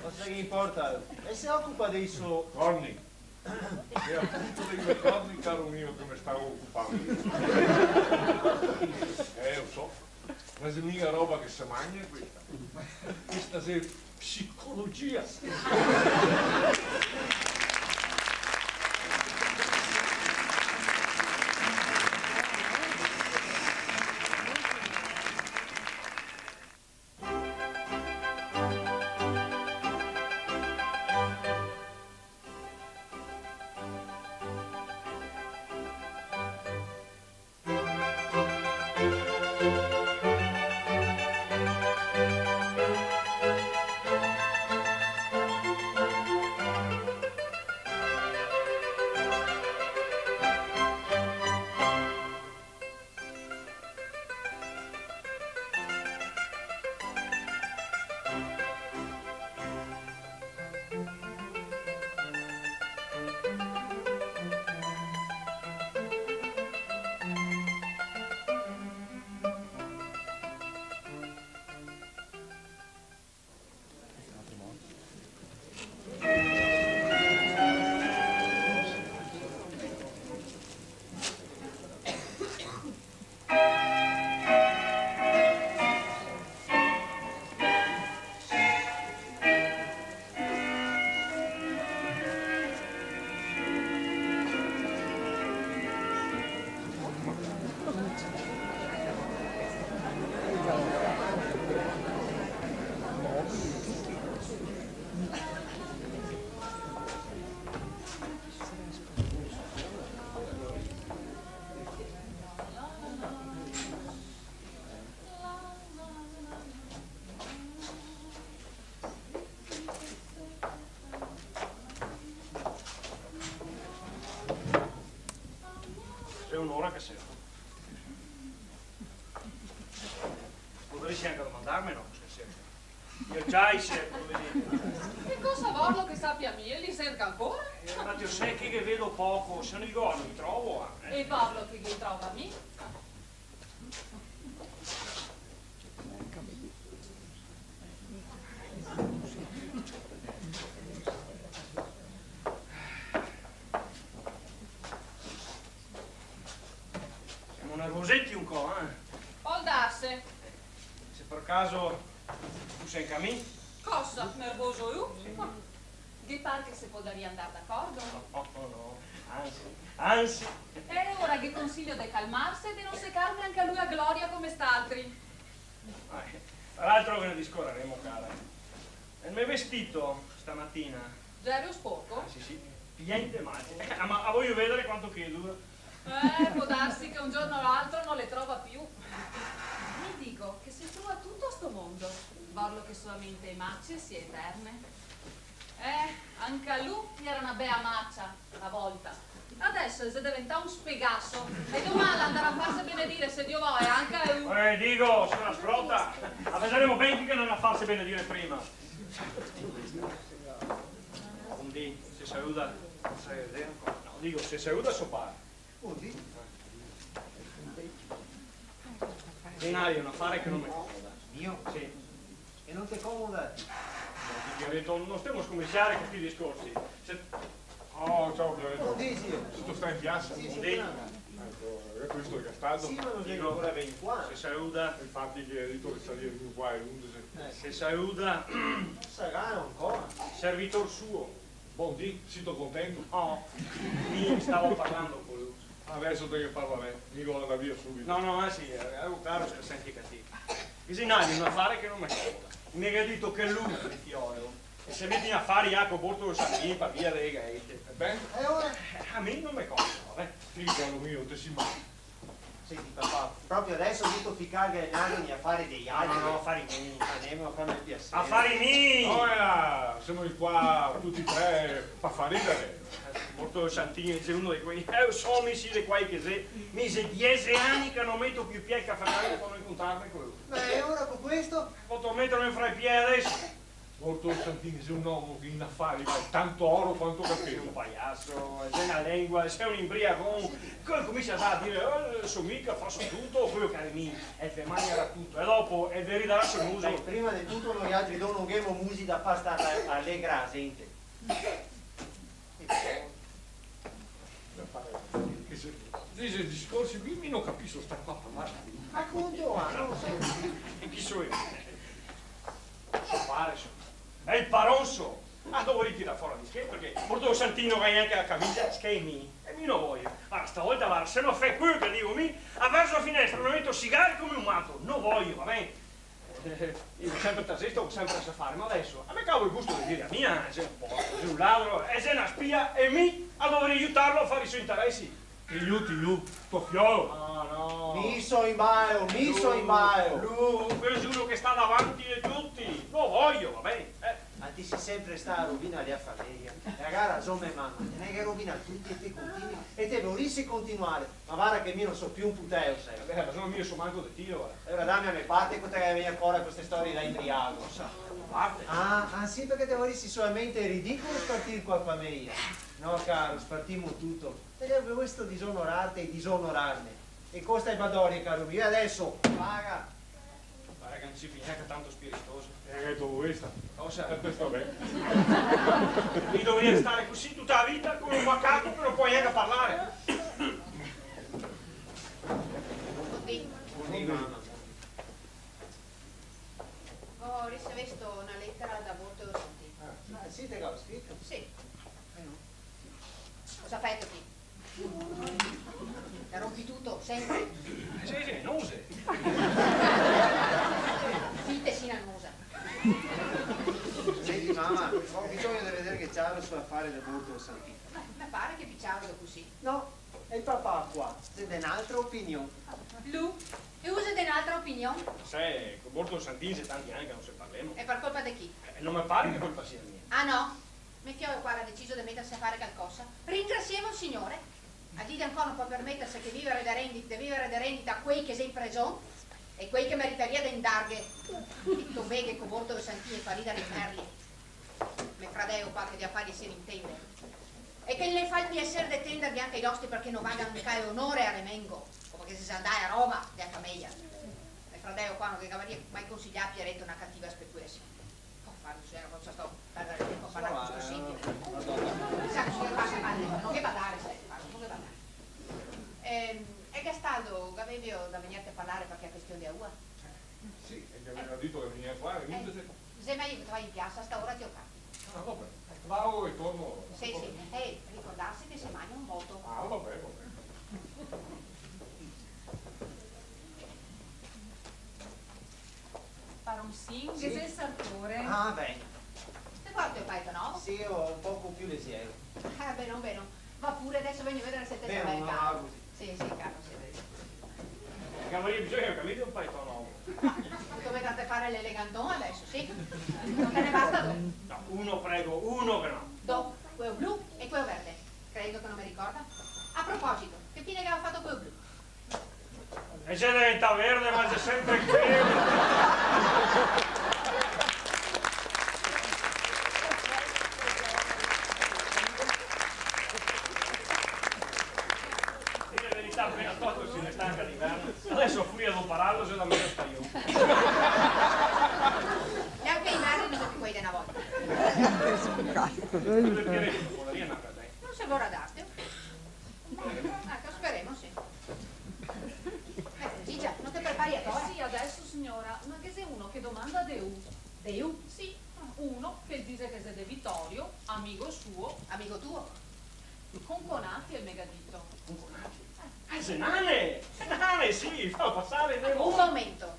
Cosa ghe inporta? E se ocupa dei so corni. E apunto dei me corni, caro mio, che me stavo ocupando. Eh, lo so. Ma xe miga roba che se magna questa. Questa xe psicologia. Che serve? Podarisi anca domandarme, no? Scherzi. Io già i serve, come dire. E cosa vorlo che sapia mi? E li serga ancora? Eh, ma ti lo sa che, che vedo poco, se no i go, no i trovo, eh. E vorlo che i li trova mi? Semo nervoseti un po', eh? Pol darse. Se par caso tu te sè anca mi? Cosa? Nervoso lu? Sì. Ma ghe par che se podaria andar d'acordo? No, no, no. Ansi, ansi. E alora ghe consiglio de calmarse e de no secarme anca lu a gloria come st'altri. Eh, tra l'altro ghe ne discoraremo, cara. El me vestito stamatina. Gero sporco? Ah, sì, sì. Pien de mace. Ah, ma vojo vedare quanto che dura. Eh, pol darse che un giorno o l'altro no le trova più. Mi digo che se trova tuto sto mondo, vorlo che solamente e mace sia eterne. Eh, anca lu iera na bea macia, na volta. Adeso el xe deventà un spegaso. E doman l'andarà a farse benedire, se Dio vol, anca lu. Eh, digo, siora Sprota, a vedaremo ben chi che no l'ha farse benedire prima. Bondì, se saluda. No, digo, se saluda so pare. Bondì. Genario, un afare che no me comoda. Mio? Sì. E no te comoda a ti? No, ti go dito, no stemo scominsiare co sti discorsi. Se... Oh, ciao, Pianeto. Bondì, zio. Tuto sta in piasa? Sì, sì, bondì. Eco, go visto che sta caldo. Sì, ma no xe ancora vegnù qua. Se saluda. Infati che go dito che sarìa vegnù qua ae undese. Eh. Se saluda. Sarà ancora. Servitor suo. Bondì, sito contento? No, mi stavo parlando co lu. Adeso te ghe parlarè, mi devo andar via subito. No, no, ansi, eh, caro, sta senpre cativo. Ghe xe un afare che no me comoda. Me ga dito che lu xe fiolo, e se mete in afari co Bortolo Santin par via dele gaete. E ben? E ora? Eh, a mi no me comoda, va ben. Sì, caro mio, te si male. Senti, papà, proprio adeso vuto ficarghe el naso nei afari dei altri? No, no, no, afari mii. Andemo a farme el piaser. Afari mii! Oia, semo qua tuti e tre par far ridare. Bortolo Santin xe uno de quei, eh, lo so, mi sì, de quei che xe, mi xe diese ani che no meto più pie al cafeteria par no incontrarme co lu. Beh, e ora co questo? Poso meterme fra i pie adeso? Bortolo Santin xe un omo che in afari vale tanto oro quanto capelo. Xe un paiaso, xe na lengua, xe un imbriagon. Che cominsia a dire, eh, so mi che faso tuto, quelo che el me, el ve magnarà tuto, e dopo el ve ridarà sul muso. Dai, prima de tuto noialtri do no ghemo musi da far star a, alegrar a zente. Che se dixe discorsi, mi, mi no capiso sta qua par parlar. Ma conto, ah, no so. E chi so mi? So pare, so. Xe el paron, so. Ah, dovarìa tirar fora de schei, parché Bortolo Santin no ga gnanca la camisa, schei mi. E mi no vojo. Varda, stavolta, varda, se no fè quelo che digo mi, a verso la finestra no meto sigari come un mato. No vojo, va ben? Eh, mi go senpre tasesto, go senpre lasà fare, ma adeso, a me cavo el gusto de dire la mia, xe un porco, xe un ladro, e xe na spia, e mi a dovarìa iutarlo a fare i so interesi. Ti iuti lu, to fiolo? No, no. Mi so in balo, mi so in balo. Lu, lu, quel xe uno che sta davanti de tuti. Lo vojo, va ben, eh. Ma ti si senpre stà a rovinare la fameja. E la ga rason me mama, te ne ga rovinà tuti e te continui, e te vorisi continuare. Ma varda che mi no so più un puteo, sa. Vabè, ma so mia, so manco de ti, ora. E ora dame la me parte, co te vegnì fora co ste storie da imbriago. Sa, parte? Ah, ah, sì, parché te vorisi solamente el ridicolo spartir co la fameja. No, caro, spartimo tuto. Parché vosto disonorarte e disonorarme. E costa e badorie, caro mio. E adeso, paga. Pare che no te si gnanca tanto spiritoso. Eh, che te vol sta? Cosa? Eh, sta ben. Mi dovarìa stare cusì tuta la vita, come un macaco che no pol gnanca parlare. Bondì. Bondì, mama. Go ricevesto na letera da Bortolo Santin. Ah, sì, te ga scrito? Sì. Eh, no. Cosa feto ti? La ronpi tuto, senpre. Sì, sì, nuse. Zita, sì, na nusa. Senti, mama, go bisogno de vederghe ciaro sto afare de Bortolo Santin. Ma, ma pare che pi ciaro de cusì. No, e el papà qua xe de n'altra opinion. Lu? E lu xe de n'altra opinion? Sa, co Bortolo Santin xe tanti ani che no se parlemo. E par colpa de chi? Eh, no me pare che colpa sia mia. Ah, no? Me fiolo qua el ga deciso de meterse a fare calcosa. Ringrasiemo el Signore. A dì de ancò no pol permeterse che vivare de rendita, de vivare de rendita a quei che xe in preson e quei che meritaria de ndarghe. Ti to beghe co borto de santie par ridare i merli. Me fradeo qua che de afari se ne intende. E che ne fa el piaser de tenderghe anca i nostri parché no vaga anca onore a remengo, o parché se sa dà a roba de a fameja. Me fradeo qua no ghe gavaria mai consiglià a Piereto na cativa speculasion. Oh, varda, siora, cosa sto perdere el tenpo a parlar co sto sitio? Sa cosa che pasa, padre? No ghe badare, sa, no ghe badare. Ehm, e Gastaldo, gavevio da vegnerte a parlare parché a question de a ua? Sì, e che gaveva dito che vegneva qua, e eh, invese... Se mai te va in piasa, a sta ora te lo capito. Ah, va ben. Vao e torno. Sì, sì. E ricordarse che se magna un boto. Ah, va ben, va ben. Paronsin, sì. Ghe xe el sartore. Ah, ben. Te porto el paeton novo? Sì, un poco più leggero. Ah, ben, ben. Va pure, deso vegno a vedare se te... Ben, sta ben, no, caro. Cusì. Sì, sì, caro, sì, vedi. Che gavaria bisogno, capito, un paeton novo. Ma te dovete fare l'eleganton deso, sì? No te ne basta do? No, uno, prego, uno che no. Do, queo blu e queo verde. Credo che no me ricorda. A proposito, che fine che gaveva fato queo blu? E xe deventà verde, ma xe senpre queo. Dire la verità, apena tosto se ne sta anca l'inverno. Deso, a furia de parlarlo, xe da mejo stajon. E anca i merli no xe più quei de na volta. Queo de Piereto, podaria andar ben. No se vorà darte. Eco, speremo, sì. Eh, Gigia, no te prepari a tora? Eh, sì, deso, siora, ma ghe xe uno che domanda de u. De u? Sì, uno che dixe che xe de Vitorio, amigo suo. Amigo tuo? Conconati, el me ga dito. Conconati? Eh. Ah, xe Nane! Xe Nane, sì, falo pasare, ndemo. Un momento.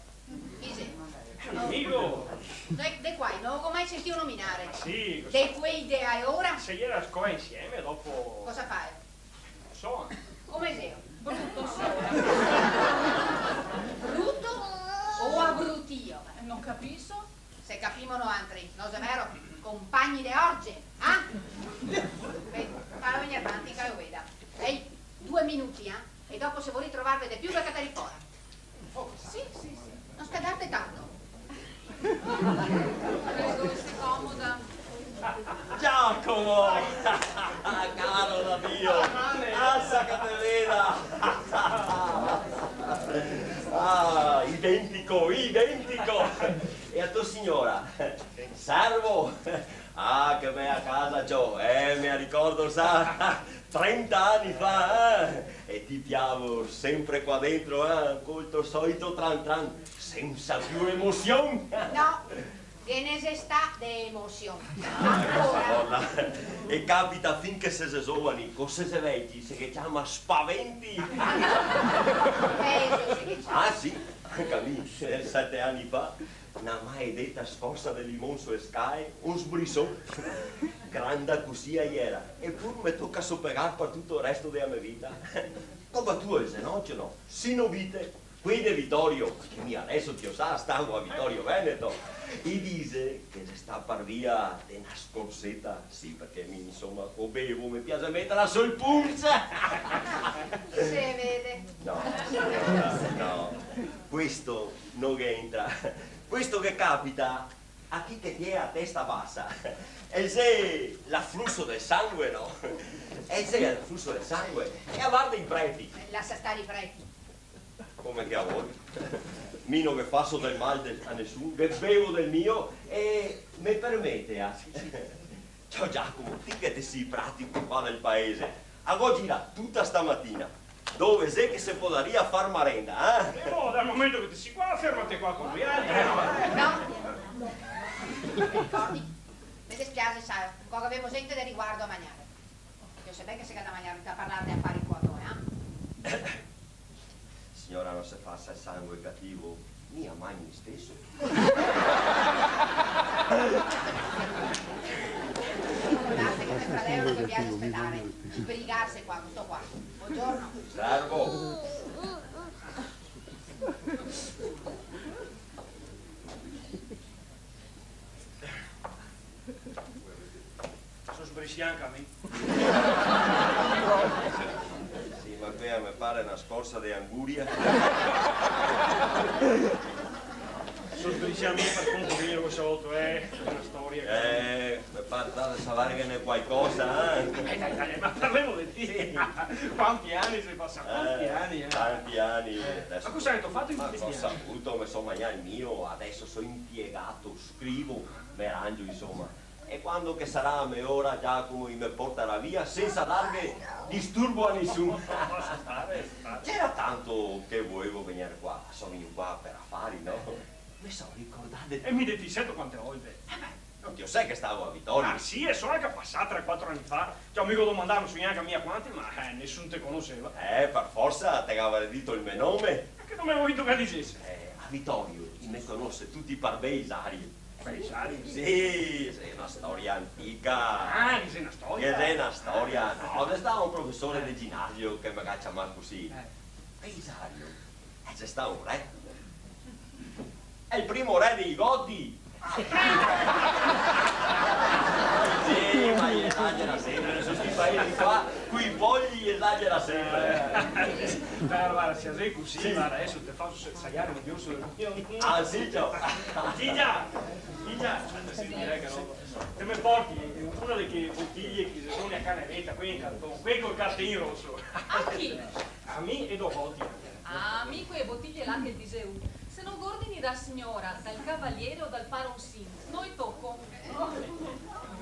Chi xe? Xe un amigo. De, de quai, no lo go mai sentìo nominare. Ah, sì, cosa... De quei de aora? Se iera a scola insieme, dopo... Cosa falo? No so. Come xelo? Bruto, siora. Bruto o abrutìo? Eh, no capiso. Se capimo noantri, no xe vero? Compagni de orge, ah? Ben, falo vegnere vanti, che lo veda. Ehi, due minuti, ah? E dopo se volì trovarve de più, ve catarì fora. Oh, sì, sì, sì. No scaldarte tanto. Prego, se comoda. Giacomo! Caro da Dio! Lasa che te veda! Ah, identico, identico! E a to siora? Servo? Ah, che bea casa, ciò! Eh, me la ricordo, sa? Trenta ani fa, eh? E ti piavo senpre qua dentro, eh? Col to solito tran tran, sensa più emosion. No, ghe ne xe stà de emosion. Ancora. Madona. E capita fin che se xe zovani, co se xe veci, se ghe ciama spaventi. Pezo se ghe ciama. Ah, sì? Anca mi, eh, sete ani fa, na maledeta scorsa de limon su le scae, un sbrison. Granda cusì la iera, e pur me toca sopegar par tuto el resto de la me vita. Go batùo el zenoccio, no? Sino vite, quei de Vitorio, che mi deso, ti lo sa, stago a Vitorio Veneto, i dixe che xe stà par via de na scorseta, sì, parché mi, insoma, co bevo me piaxe meterla sul punch. Se vede. No, siora, no, questo no ghe entra. Questo ghe capita a chi che tiene la testa basa. El xe l'afluso del sangue, no? El xe l'afluso del sangue. E a varda i preti. Lasa stare i preti. Come che a vol. Mi no ghe faso del mal de, a nesun, ghe bevo del mio e me permete, ah. Ciò, Giacomo, ti che te si pratico qua del paese, a go girà tuta stamatina. Dove xe che se podaria far marenda, eh? E mo, dal momento che te si qua, fermate qua co noialtri, no? No. Te ricordi? Me despiaxe, sa, qua gavemo zente de riguardo a magnare. Lo sa ben che se ga da magnare, da parlar de afari qua, eh? Siora, no se fasa el sangue cativo, mi a magno isteso. Varda che me fradeo no ghe piaxe spetare, sbrigarse qua, co sto qua. Bongiorno. Servo. So sbrisià anca mi. Eh, me pare na scorsa de anguria. So sbrisià mi par conto mio, so, eh, na storia che... Eh, me pare de saver che ghe n'è qualcosa, eh. Eh, dai, dai, ma parlemo de ti. Sì. Quanti ani xe pasà, quanti ani, eh. Tanti ani, eh. Ma cosa te ga fato in tuti sti ani? Ma cosa vuto, me so magnà el mio, deso so inpiegato, scrivo, me rangio, insoma. E quando che sarà a me ora, Giacomo i me portarà via sensa darghe disturbo a nisun. Ghe n'era tanto che voevo vegner qua, so vegnù qua par afari, no? Me so ricordà de... E mi de ti seto quante volte? Eh beh, no te lo sa che stavo a Vitorio? Ah, sì, e so anca pasà tre, quatro ani fa. Te go migo domandà, no so gnanca mi a quanti, ma, eh, nisun te conoseva. Eh, par forsa te gavarè dito el me nome. E che nome voevi che te disese? Eh, a Vitorio i me conose tuti par Belisario. Belisario? Sì, sì, xe na storia antica. Ah, ghe xe na storia? Ghe xe na storia. No, ghe xe stà un profesor de ginasio che me ga ciamà cusì. Eh. Belisario, eh, xe stà un re. Xe el primo re dei Goti. Sì, ma i esagera senpre, su sti paesi qua, coi poli i esagera senpre. Eh, varda, varda, se xe cusì, sì, varda, deso te faso sa-, sajar un giorno. Ah, sì, ciò. Gigia, Gigia, speta, sì, direi che no. Te me porti una de che botiglie che xe su na caneleta, quei in carton, quei col carton roso. A chi? A mi e do voti. Ah, mi quee botiglie là che diseu, se no gordini da siora, dal cavaliere o dal paronsin, no i toco.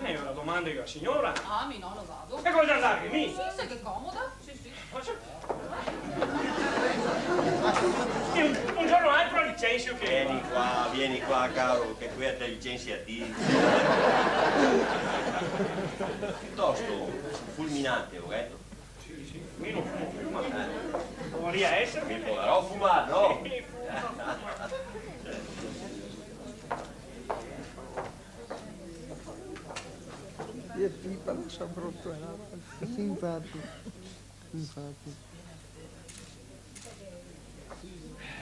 Eh, xe na domanda a siora. Ah, mi no, no vado. E cosa andare, mi? Sì, se ghe comoda, sì, sì. Ma se... Un, un giorno o altro licensio che... Vien qua, vien qua, caro, che quea te licensia ti. Piutosto, fulminante, go dito. Sì, sì, mi no fumo più, ma dovaria esare. Mi podarò fumar, no? Sì, fuma, fuma. E pipa no sa brotolare. Infati, infati.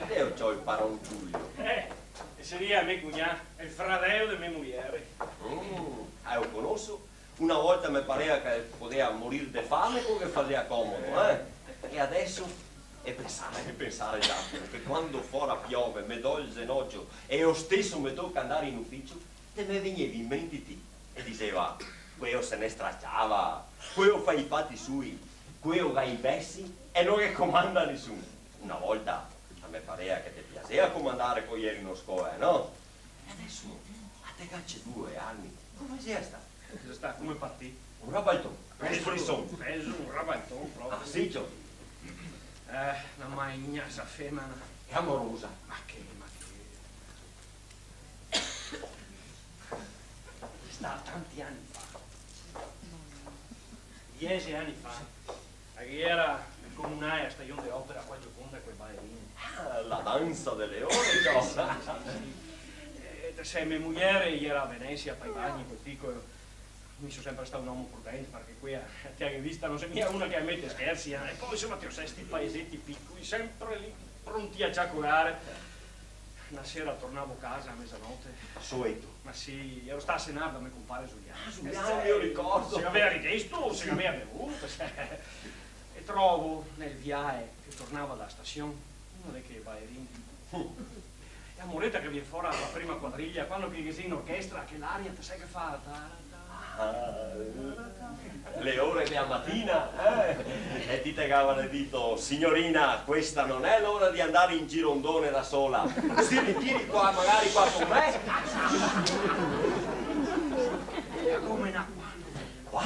Deo ciò el paron Giulio. Eh, e saria me cugnà, el fradeo de me muiere. Mm, ah, lo conoso. Una volta me parea che podea morir de fame co ghe fasea comodo, eh? E deso? E pensare, e pensare, Giacomo, che quando fora piove me do el zenocio e lo steso me toca andare in uficio, te me vegnevi in mente ti e diseva: "Queo se ne straciava, queo fa i fati sui, queo ga i vesi e no ghe comanda nisun." Una volta a me parea che te piasea comandare co ieri in scola, no? E deso, a te ga ceduo le armi, come xe stà? Xe stà come par ti. Un rabalton, un sfrison. Pezo, pezo, un rabalton proprio. Ah, sì, ciò. Eh, na maligna sta femena. E amorosa? Ma che, ma che. Xe stà tanti ani fa. Diese ani fa. Ghe iera el comunale, a stagion de opera, qua Gioconda coi balerine. Ah, la dansa dele ore, ciò. Sì, sì, sì. Eh, te sa, me muiere iera a Venesia, a far i bagni, quel pico. Mi so senpre stà un omo prudente, parché quea, te la ghe vista, no xe mia una che la mete schersi, eh. E po, insoma, te lo sa, sti paeseti picoli, senpre lì, pronti a ciacolare. Na sera tornavo casa a mezanote. Soeto? Ma sì, iero stà a senar da me compare Zulian. Ah, Zulian, me lo ricordo. Se gavea richiesto, se gavea bevuo. E trovo, nel viae che tornava da stasion, una de che balerine. Mm. E la moreta che vien fora la prima quadriglia, quando che ghe xe in orchestra, che l'aria, te sa che fa? Ta, ta. Ah, le ore dea matina, eh? E ti te gavea dito: "Signorina, questa non è l'ora di andare in girondone da sola. Si ritiri qua, magari qua con me." E come na quando? Qua?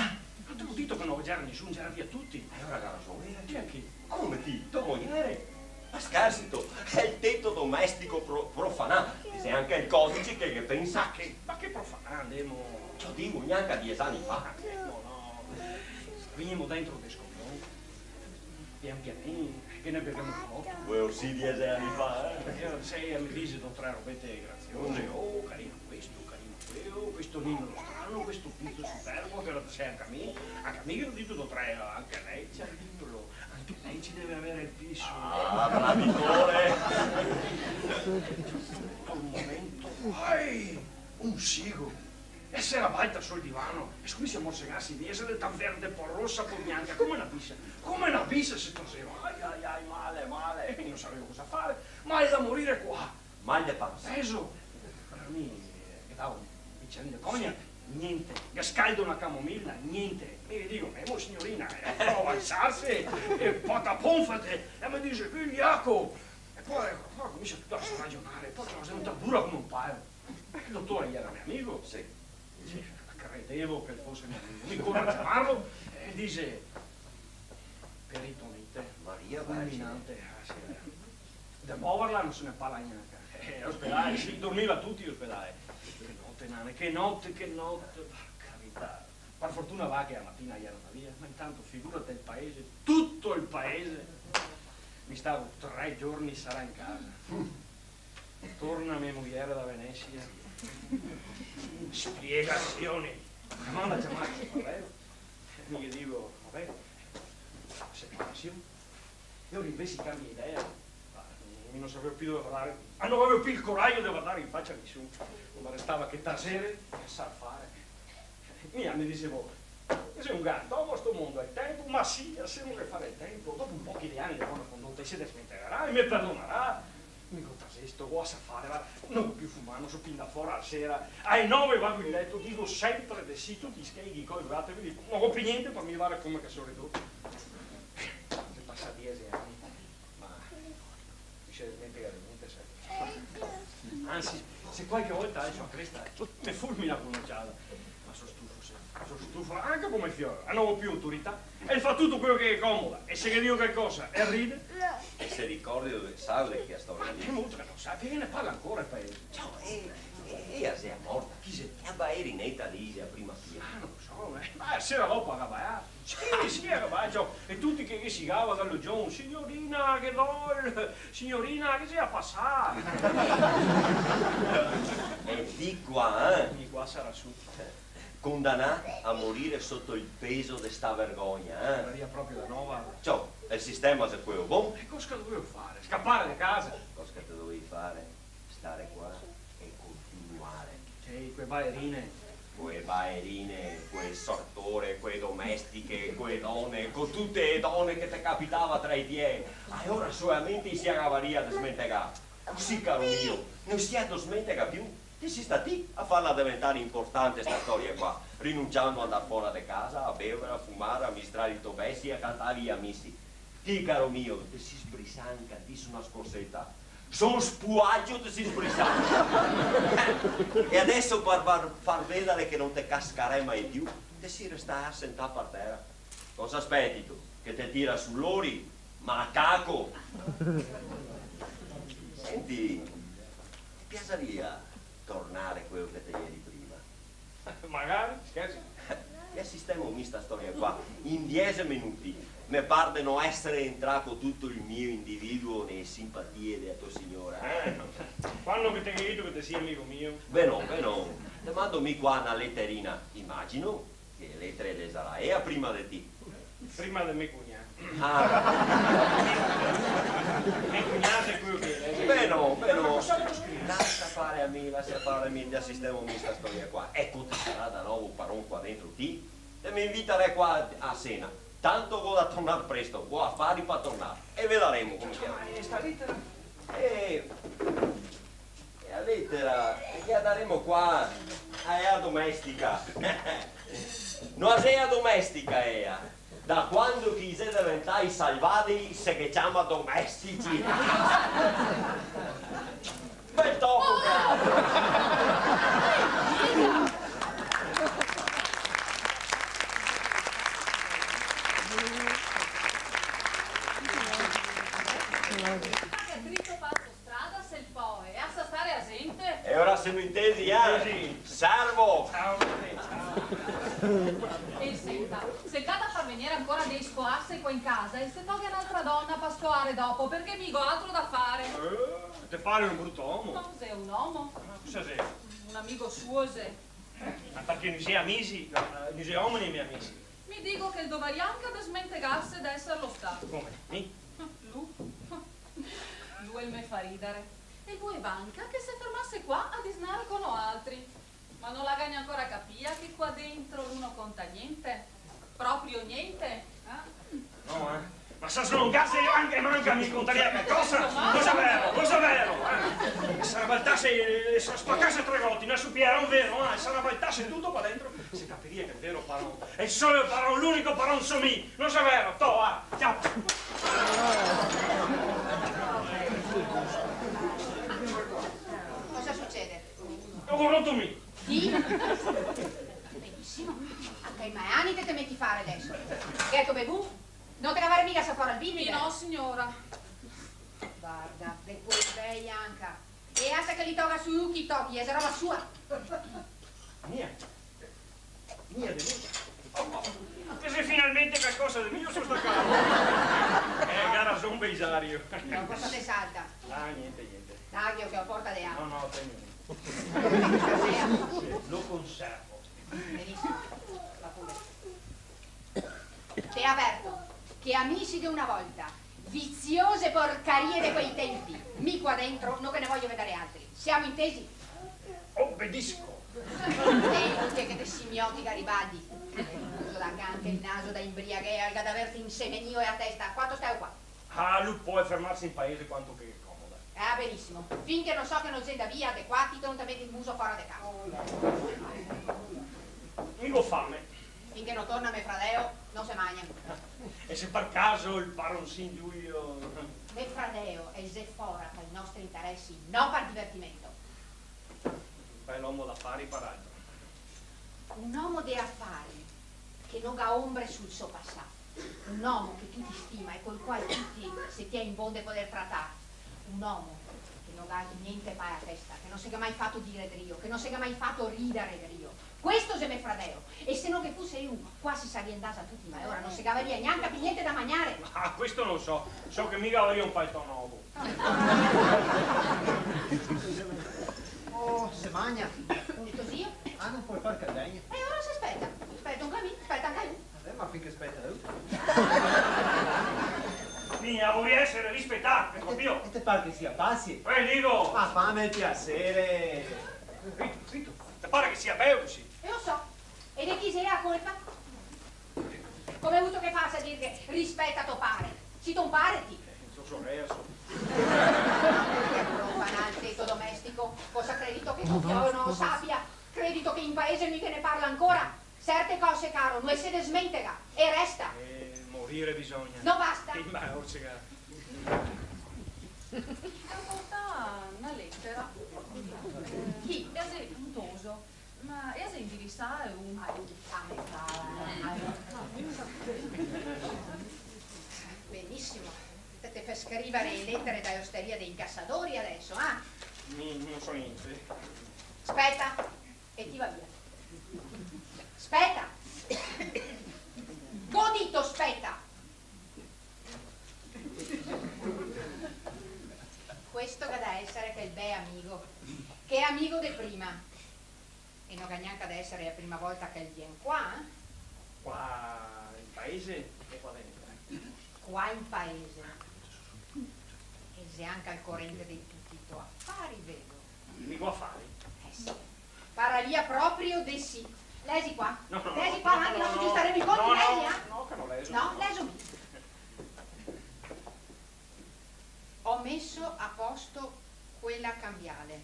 No te go dito che no ghe iera nisun, ghe iera via tuti. E alora ga rason ela. Chi xe che? Come ti? To muiere? Ma schersito? Xe el teto domestico pro-, profanà. Ghe xe anca el codice che, che pensa. Ma che, ma che profanà, ndemo? Ciò, digo, gnanca diese ani fa. Ma che, no, no. Vegnemo dentro de scopon. Pian pianin, che ne bevemo un po'. Queo sì, diese ani fa, eh? Eh, sì, me dise do tre robete graziose. Oh, carino questo, carino queo, questo ninolo strano, questo piso superbo, che lo sa anca mi. Anca mi ghe go dito do tre, anca lei, Giannino, anca lei ci deve avere il piso. Ah, traditore! Un momento. Ehi, un sigo. E se rabalta sul divano e scominsia a morsegarse i desi, de tan verde, po rosa, po bianca, come na bisa, come na bisa se traseva. Ai, ai, ai, male, male, e mi no savevo cosa fare, male da morire qua. Mal de pansa. Peso. Alora mi, eh, ghe davo un bicerin de cognac, gnente, ghe scaldo na camomila, gnente. Mi ghe digo: "Memo, signorina, eh, prova a alsarse, e pota ponfate." E me dixe: "Vigliaco!" E po, eco, po cominsia tuto a rajonare, po che xe un tabura come un palo. El dotore el jera me amigo. Sì. Sì, credevo che el fose me amigo. Mi coro a ciamarlo e el dixe: "Peritonite fulminante." Maria Vergine. Ah, sì, eh. De moverla no se ne parla gnanca. Eh, ospedale, sì, dormiva tuti in ospedale. Che note, nane, che note, che note, par carità. Par fortuna va che a matina el jera ndà via, ma intanto figurate el paese, tuto el paese. Mi stavo tre giorni sarà in casa. Torna me mujer da Venesia. Spiegasion. Me manda a ciamare so fradel. Mi ghe digo: "Vabè, separasion." E lora invese cambia idea. Ma mi no savevo più dove vardare, ah, no gavevo più el corajo de vardare in facia a nisun. No me restava che tasere e asar fare. Mi, mi disevo: "Xe un galantomo sto mondo, el tempo, ma sì, lasemo che fare el tempo. Dopo un pochi de ani de bona condota el se desmentegarà e me perdonarà." Mi go tasesto, go asar fare, varda, no go più fumà, no so più ndà fora a sera. Ae nove vago in leto, digo senpre de sì, tuti i schei che i go, varda, mi digo, no go più gnente par mi, varda come che so ridoto. Xe pasà diese ani, ma no se desmentega de gnente, sa. Ansi, se qualche volta also a cresta, me fulmina co na ogiada. Ma so stufo, sa, so stufo, anca come fior, no go più autorità. El fa tuto queo che ghe comoda, e se ghe digo calcosa, el ride. E se ricorda, sa de che storia lì? Ma che mutra no sa, parché ghe ne parla ancora el paese. Ciò, e, e, e ea xe morta? Chi xe? La baerineta lì, la prima fia. Ah, no so, eh. Ma sera dopo a gabaià. Sì, sì, a gabaià, ciò. E tuti che, che sigava da logion: "Signorina, che dol, signorina, che xe a pasà?" E ti qua, eh? Mi qua sarà su. Condanà a morire soto el peso de sta vergogna, eh? Maria, proprio da nova. Ciò, el sistema xe queo bon. E cosa che dovevo fare? Scapare de casa? Cosa che te dovevi fare? Stare qua e continuare. Sì, co e baerine. Co e baerine, co el sartore, co e domestiche, co e done, co tute e done che te capitava tra i pie. E ora solamente i se gavaria desmentegà. Cusì, caro mio, no se desmentega più. Te si stà ti a farla deventare inportante sta storia qua, rinunciando a ndar fora de casa, a bevere, a fumare, a mistrare i to besi, a cantare i amisi. Ti, caro mio, te si sbrisà anca ti su na scorseta. Su un spuacio te si sbrisà. E adeso par far, far vedare che no te cascarè mai più, te si restà sentà par tera. Cosa spetito? Che te tira su lori, macaco! Senti, te piasaria tornare queo che te jeri prima? Magari, scherzi? E sistemo mi sta storia qua. In diese minuti me par de no esare entrà co tuto el mio individuo ne simpatie dea to signora, eh? Eh, quando che te ghe dito che te si amigo mio? Beh no, beh no. Te mando mi qua na leterina, imagino che letere le sarà ea prima de ti. Prima de me cugnà. Ah. Me cugnà xe queo che xe. Beh no, beh no. Ma cosa devo scrivare? Lasa fare a mi, lasa fare a mi, te sistemo mi sta storia qua. Eco, te sarà da novo paron qua dentro ti. Te me invitarè qua a sena. Tanto go da tornar presto, go afari par tornar. E vedaremo come che... Ma, eh, sta letera? Eh, E a letera, e ghe a daremo qua a ea domestica. No a xe ea domestica, ea. Da quando che i xe deventai salvadei, se ghe ciama domestici. Bel toco, cara. Strada, se el pol, e lasa stare a zente. E ora semo intesi, eh? Intesi. Servo! Ciao, ciao. E senta, se el ga da far vegnere ancora dei scoarse qua in casa, el se tolga n'altra dona par scoare dopo, parché mi go altro da fare. Eh, te pare un bruto omo? No, xe un omo. Ma cosa xe? Un amigo suo, xe. Ma parché no i xe amisi? No, eh, no i xe omeni i me amisi. Mi digo che el dovaria anca desmentegarse d'eserlo stà. Come? Mi? Lu? Lu el me fa ridare. El voeva anca che se fermase qua a disnare co noaltri. Ma no la ga gnancora capìa che qua dentro lu no conta gnente? Proprio gnente? Eh? No, eh? Ma se slongase anca, manca, me contaria calcosa? Lo saveva, lo saveva, eh? Se rabaltase, eh, se spacase tre voti, no supiera un vero, eh? Se rabaltase tuto qua dentro, se capiria che el vero paron, el solo paron, l'unico paron so mi, lo saveva, to, va, ciao. Cosa sucede? Go roto mi. Ti? Benisimo. Anca i mani te te meti fare deso. Gheto bevù? No te gavè miga sà fora el vin? Mi no, siora. Varda, de quei bei anca. E asta che li toga su i uci, tochi, xe roba sua. Mia. Mia de mi. Oh, oh, che xe finalmente calcosa de mio su sta casa. Eh, ga rason, Belisario. Che cosa te salta? Ah, gnente, gnente. Daghe, che go porta de acua. No, no, te gnente. Sì, lo conservo. Benisimo, va pure. Te averto che amisi de una volta, viziose porcarie de quei tempi, mi qua dentro no ghe ne vojo vedare altri. Semo intesi? Obedisco. Xe inutile che te simioti Garibaldi. Te ga anca el naso da imbriaghea, el ga da averte insemenìo a testa. Quanto steo qua? Ah, lu pol fermarse in paese quanto che ghe comoda. Ah, benisimo. Fin che no so che no xe ndà via de qua, ti te no te meti el muso fora de casa. Mi go fame. Fin che no torna me fradeo, no se magna. E se par caso el paronsin Giulio? Me fradeo el xe fora par i nostri interesi, no par divertimento. Bel omo d'afari, paraltro. Un omo de afari che no ga ombre sul so pasà. Un omo che tuti stima e col qual tuti se tien bon de poder tratar. Un omo che no ga gnente par a testa, che no se ga mai fato dire drio, che no se ga mai fato ridare drio. Questo xe me fradeo. E se no ghe fuse lu, qua se saria ndà za tuti, ma ora no se gavaria gnanca pì gnente da magnare. Ah, questo no so. So che mi gavaria un paltò novo. Oh, se magna. E to zio? Ah, no pol far che el vegna. E ora se speta. Speta anca mi, speta anca lu. Vabè, ma fin che speta lu? Mi voria esare rispetà, capìo? E te par che sia pasi? Eh, digo! Ma fame el piasere! Zito, zito, te par che sia beo, sì? E lo so. E de chi xe la colpa? Come vuto che fasa a dirghe rispeta to pare? Si ton pare ti? Eh, so sorela, so. Che roba, naltreto domestico. Cosa credito che to fiol no sapia? Credito che in paese no i ghe ne parla ancora? Serte cose, caro, no se desmentega, e resta. Eh, morire bisogna. No basta. Sì, ma orse ga... Ga portà na letera. Chi? Xe puntoso. Ma e xe indirisà un... Aiutame, cara. Benisimo. Te, te fè scrivare e letere da ostaria dei incasadori deso, ah? Mi no so gnente. Speta, e ti va via. Speta! Go dito speta! Questo ga da esare quel bel amigo. Che amigo de prima. E no ga gnanca da esare la prima volta che el vien qua, eh? Qua in paese o qua dentro? Qua in paese. E xe anca al corente de tuti i to afari, vedo. I go afari? Eh sì. Pararia proprio de sì. Lesi qua. No, no, no. Lesi qua, no, avanti, no, no, no, no, no, no, che no leso, no. No, leso mi. Ho messo a posto quella cambiale.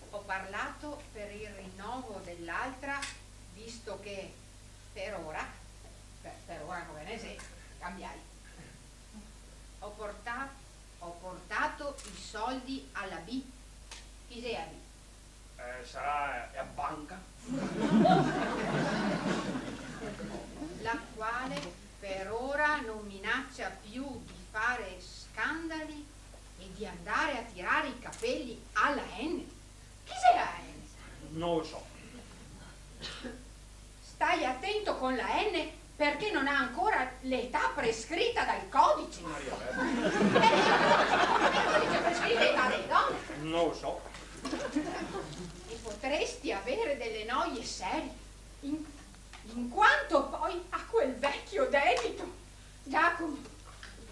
Ho parlato per il rinnovo dell'altra, visto che per ora, per, per ora no ghe ne xe, cambiai. Ho porta-, ho portato i soldi alla B. Chi xe a B? Eh, sarà, eh, a banca. La quale per ora non minaccia più di fare scandali e di andare a tirare i capelli alla N. Chi xe la N? No lo so. Stai attento con la N, perché non ha ancora l'età prescritta dal codice. Maria Vergine. Eh, il codice, il codice prescrive l'età delle donne. No lo so. E potresti avere delle noie serie, in, in quanto poi a quel vecchio debito. Giacomo,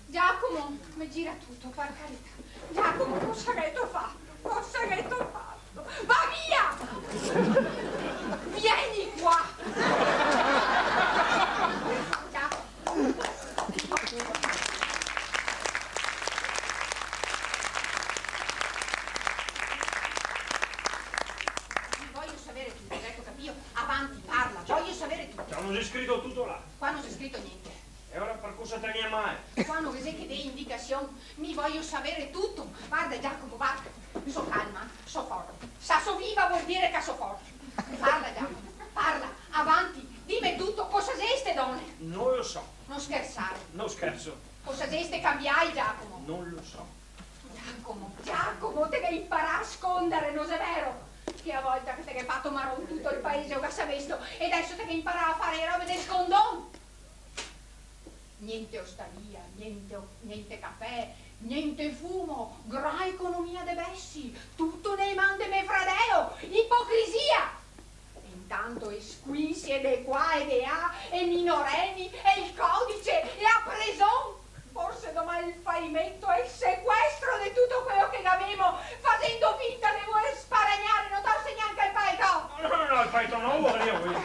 Giacomo, me gira tuto, par carità. Giacomo, cosa gheto fato? Cosa gheto fato? Va via! Vieni qua! Giacomo. Voglio sapere tutto, ecco, capito? Avanti, parla, voglio sapere tutto. Qua no xe scrito tuto là. Qua no xe scrito gnente. E ora par cosa te vien mal? Qua no ghe xe che dee indicasion, mi voglio sapere tutto. Varda, Giacomo, varda. So calma, so forte. Se so viva vol dir che so forte. Parla, Giacomo, parla, avanti, dime tutto, cosa xe ste done? No lo so. No schersar. No scherso. Cosa xe ste cambiai, Giacomo? No lo so. Giacomo, Giacomo, te ghe inparà a scondare, no xe vero? Che a volta che te ghe fato maron tuto el paese o ga savesto, e deso te ghe inparà a fare e robe del scondon. Gnente ostaria, gnente o-, gnente cafè, gnente fumo, gran economia de besi, tuto ne man de me fradeo, ipocrisia! E intanto e squinsie de qua e de là, e minoreni, e el codice, e a preson! Forse doman el falimeto e el sequestro de tuto quelo che gavemo, fasendo finta de voler sparagnar, no torse gnanca el paletò! No, no, no, el paletò no, volevo dir.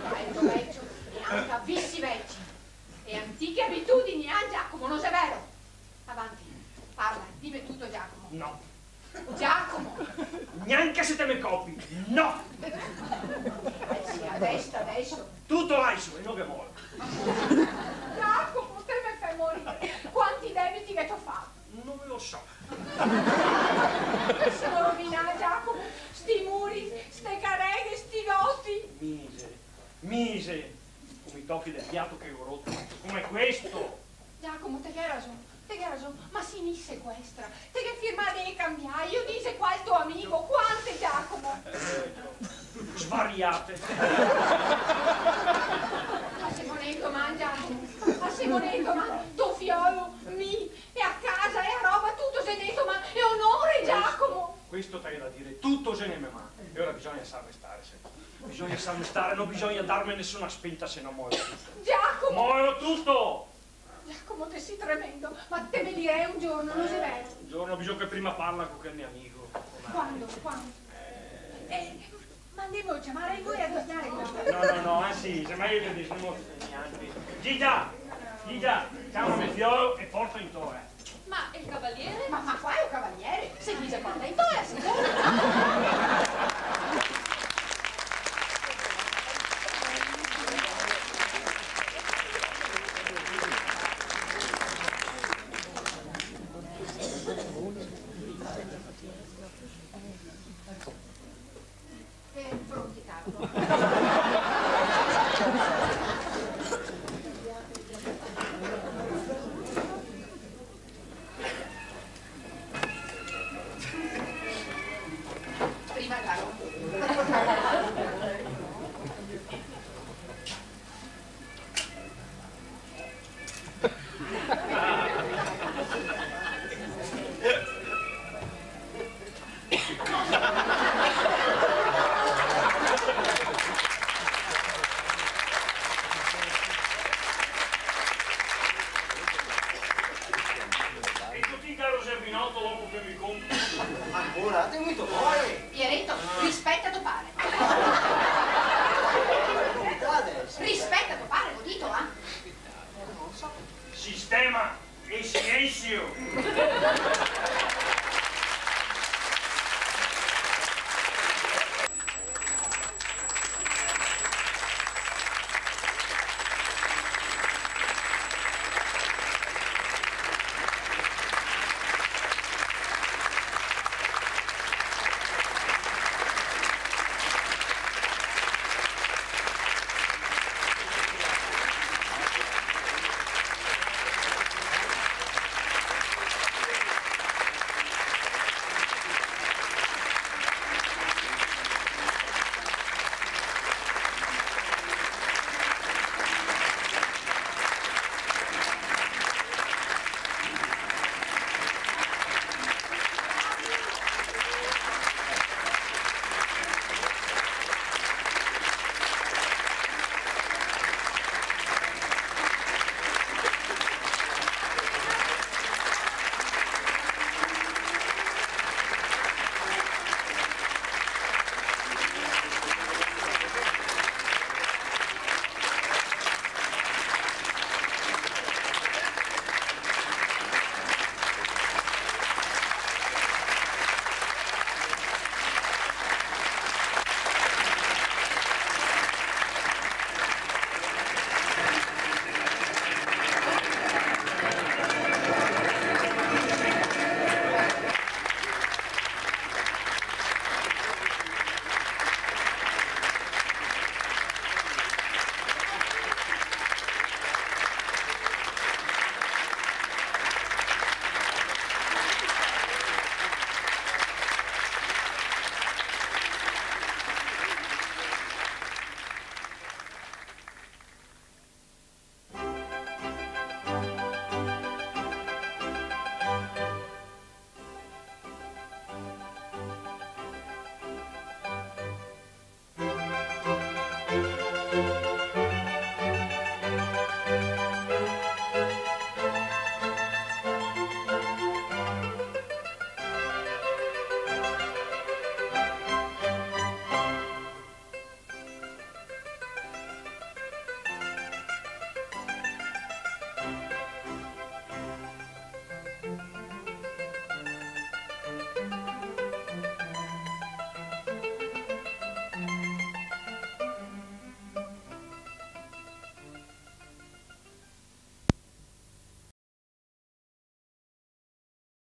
Paletò vecio, e anca visi veci. E antiche abitudini, eh, Giacomo, no xe vero? Avanti, parla, dime tuto, Giacomo. No. Giacomo! Gnanca se te me copi, no! Eh sì, adeso, adeso. Tuto adeso e no ghe mola. Giacomo, te me fè morir. Quanti debiti che te go fato? No lo so. Semo rovinai, Giacomo. Sti muri, ste careghe, sti goti. Mise, mise, come i tochi del piato che go roto, come questo. Giacomo, te ghe rason, te ghe rason, ma sì mi sequestra, te ghe firmà de cambiai, lo dise qua el to amigo, quante, Giacomo? Eh, svariate. Ma semo nel doman, Giacomo, ma semo nel doman, to fiolo, mi, e a casa, e a roba, tuto xe nel to man, e onore, Giacomo! Questo, questo te ghe da dire, tuto xe ne me man. E ora bisogna sarme stare, senti. Bisogna sarme stare, no bisogna darme nesuna spinta, se no molo tuto. Giacomo! Molo tuto! Giacomo, te si tremendo, ma te me dirè un giorno, no xe vero? Eh, un giorno, bisogna che prima parla co quel me amigo. Quando? Quando? Eh. Eh, ma andemo a ciamare, voi a tornare qua? No, no, no, ansi, se mai che disemo gnente. Gigia! Gigia, ciama me fiolo e porta in toea. Ma el cavaliere? Ma, ma quale cavaliere? Se dixe porta in toea, sicuro!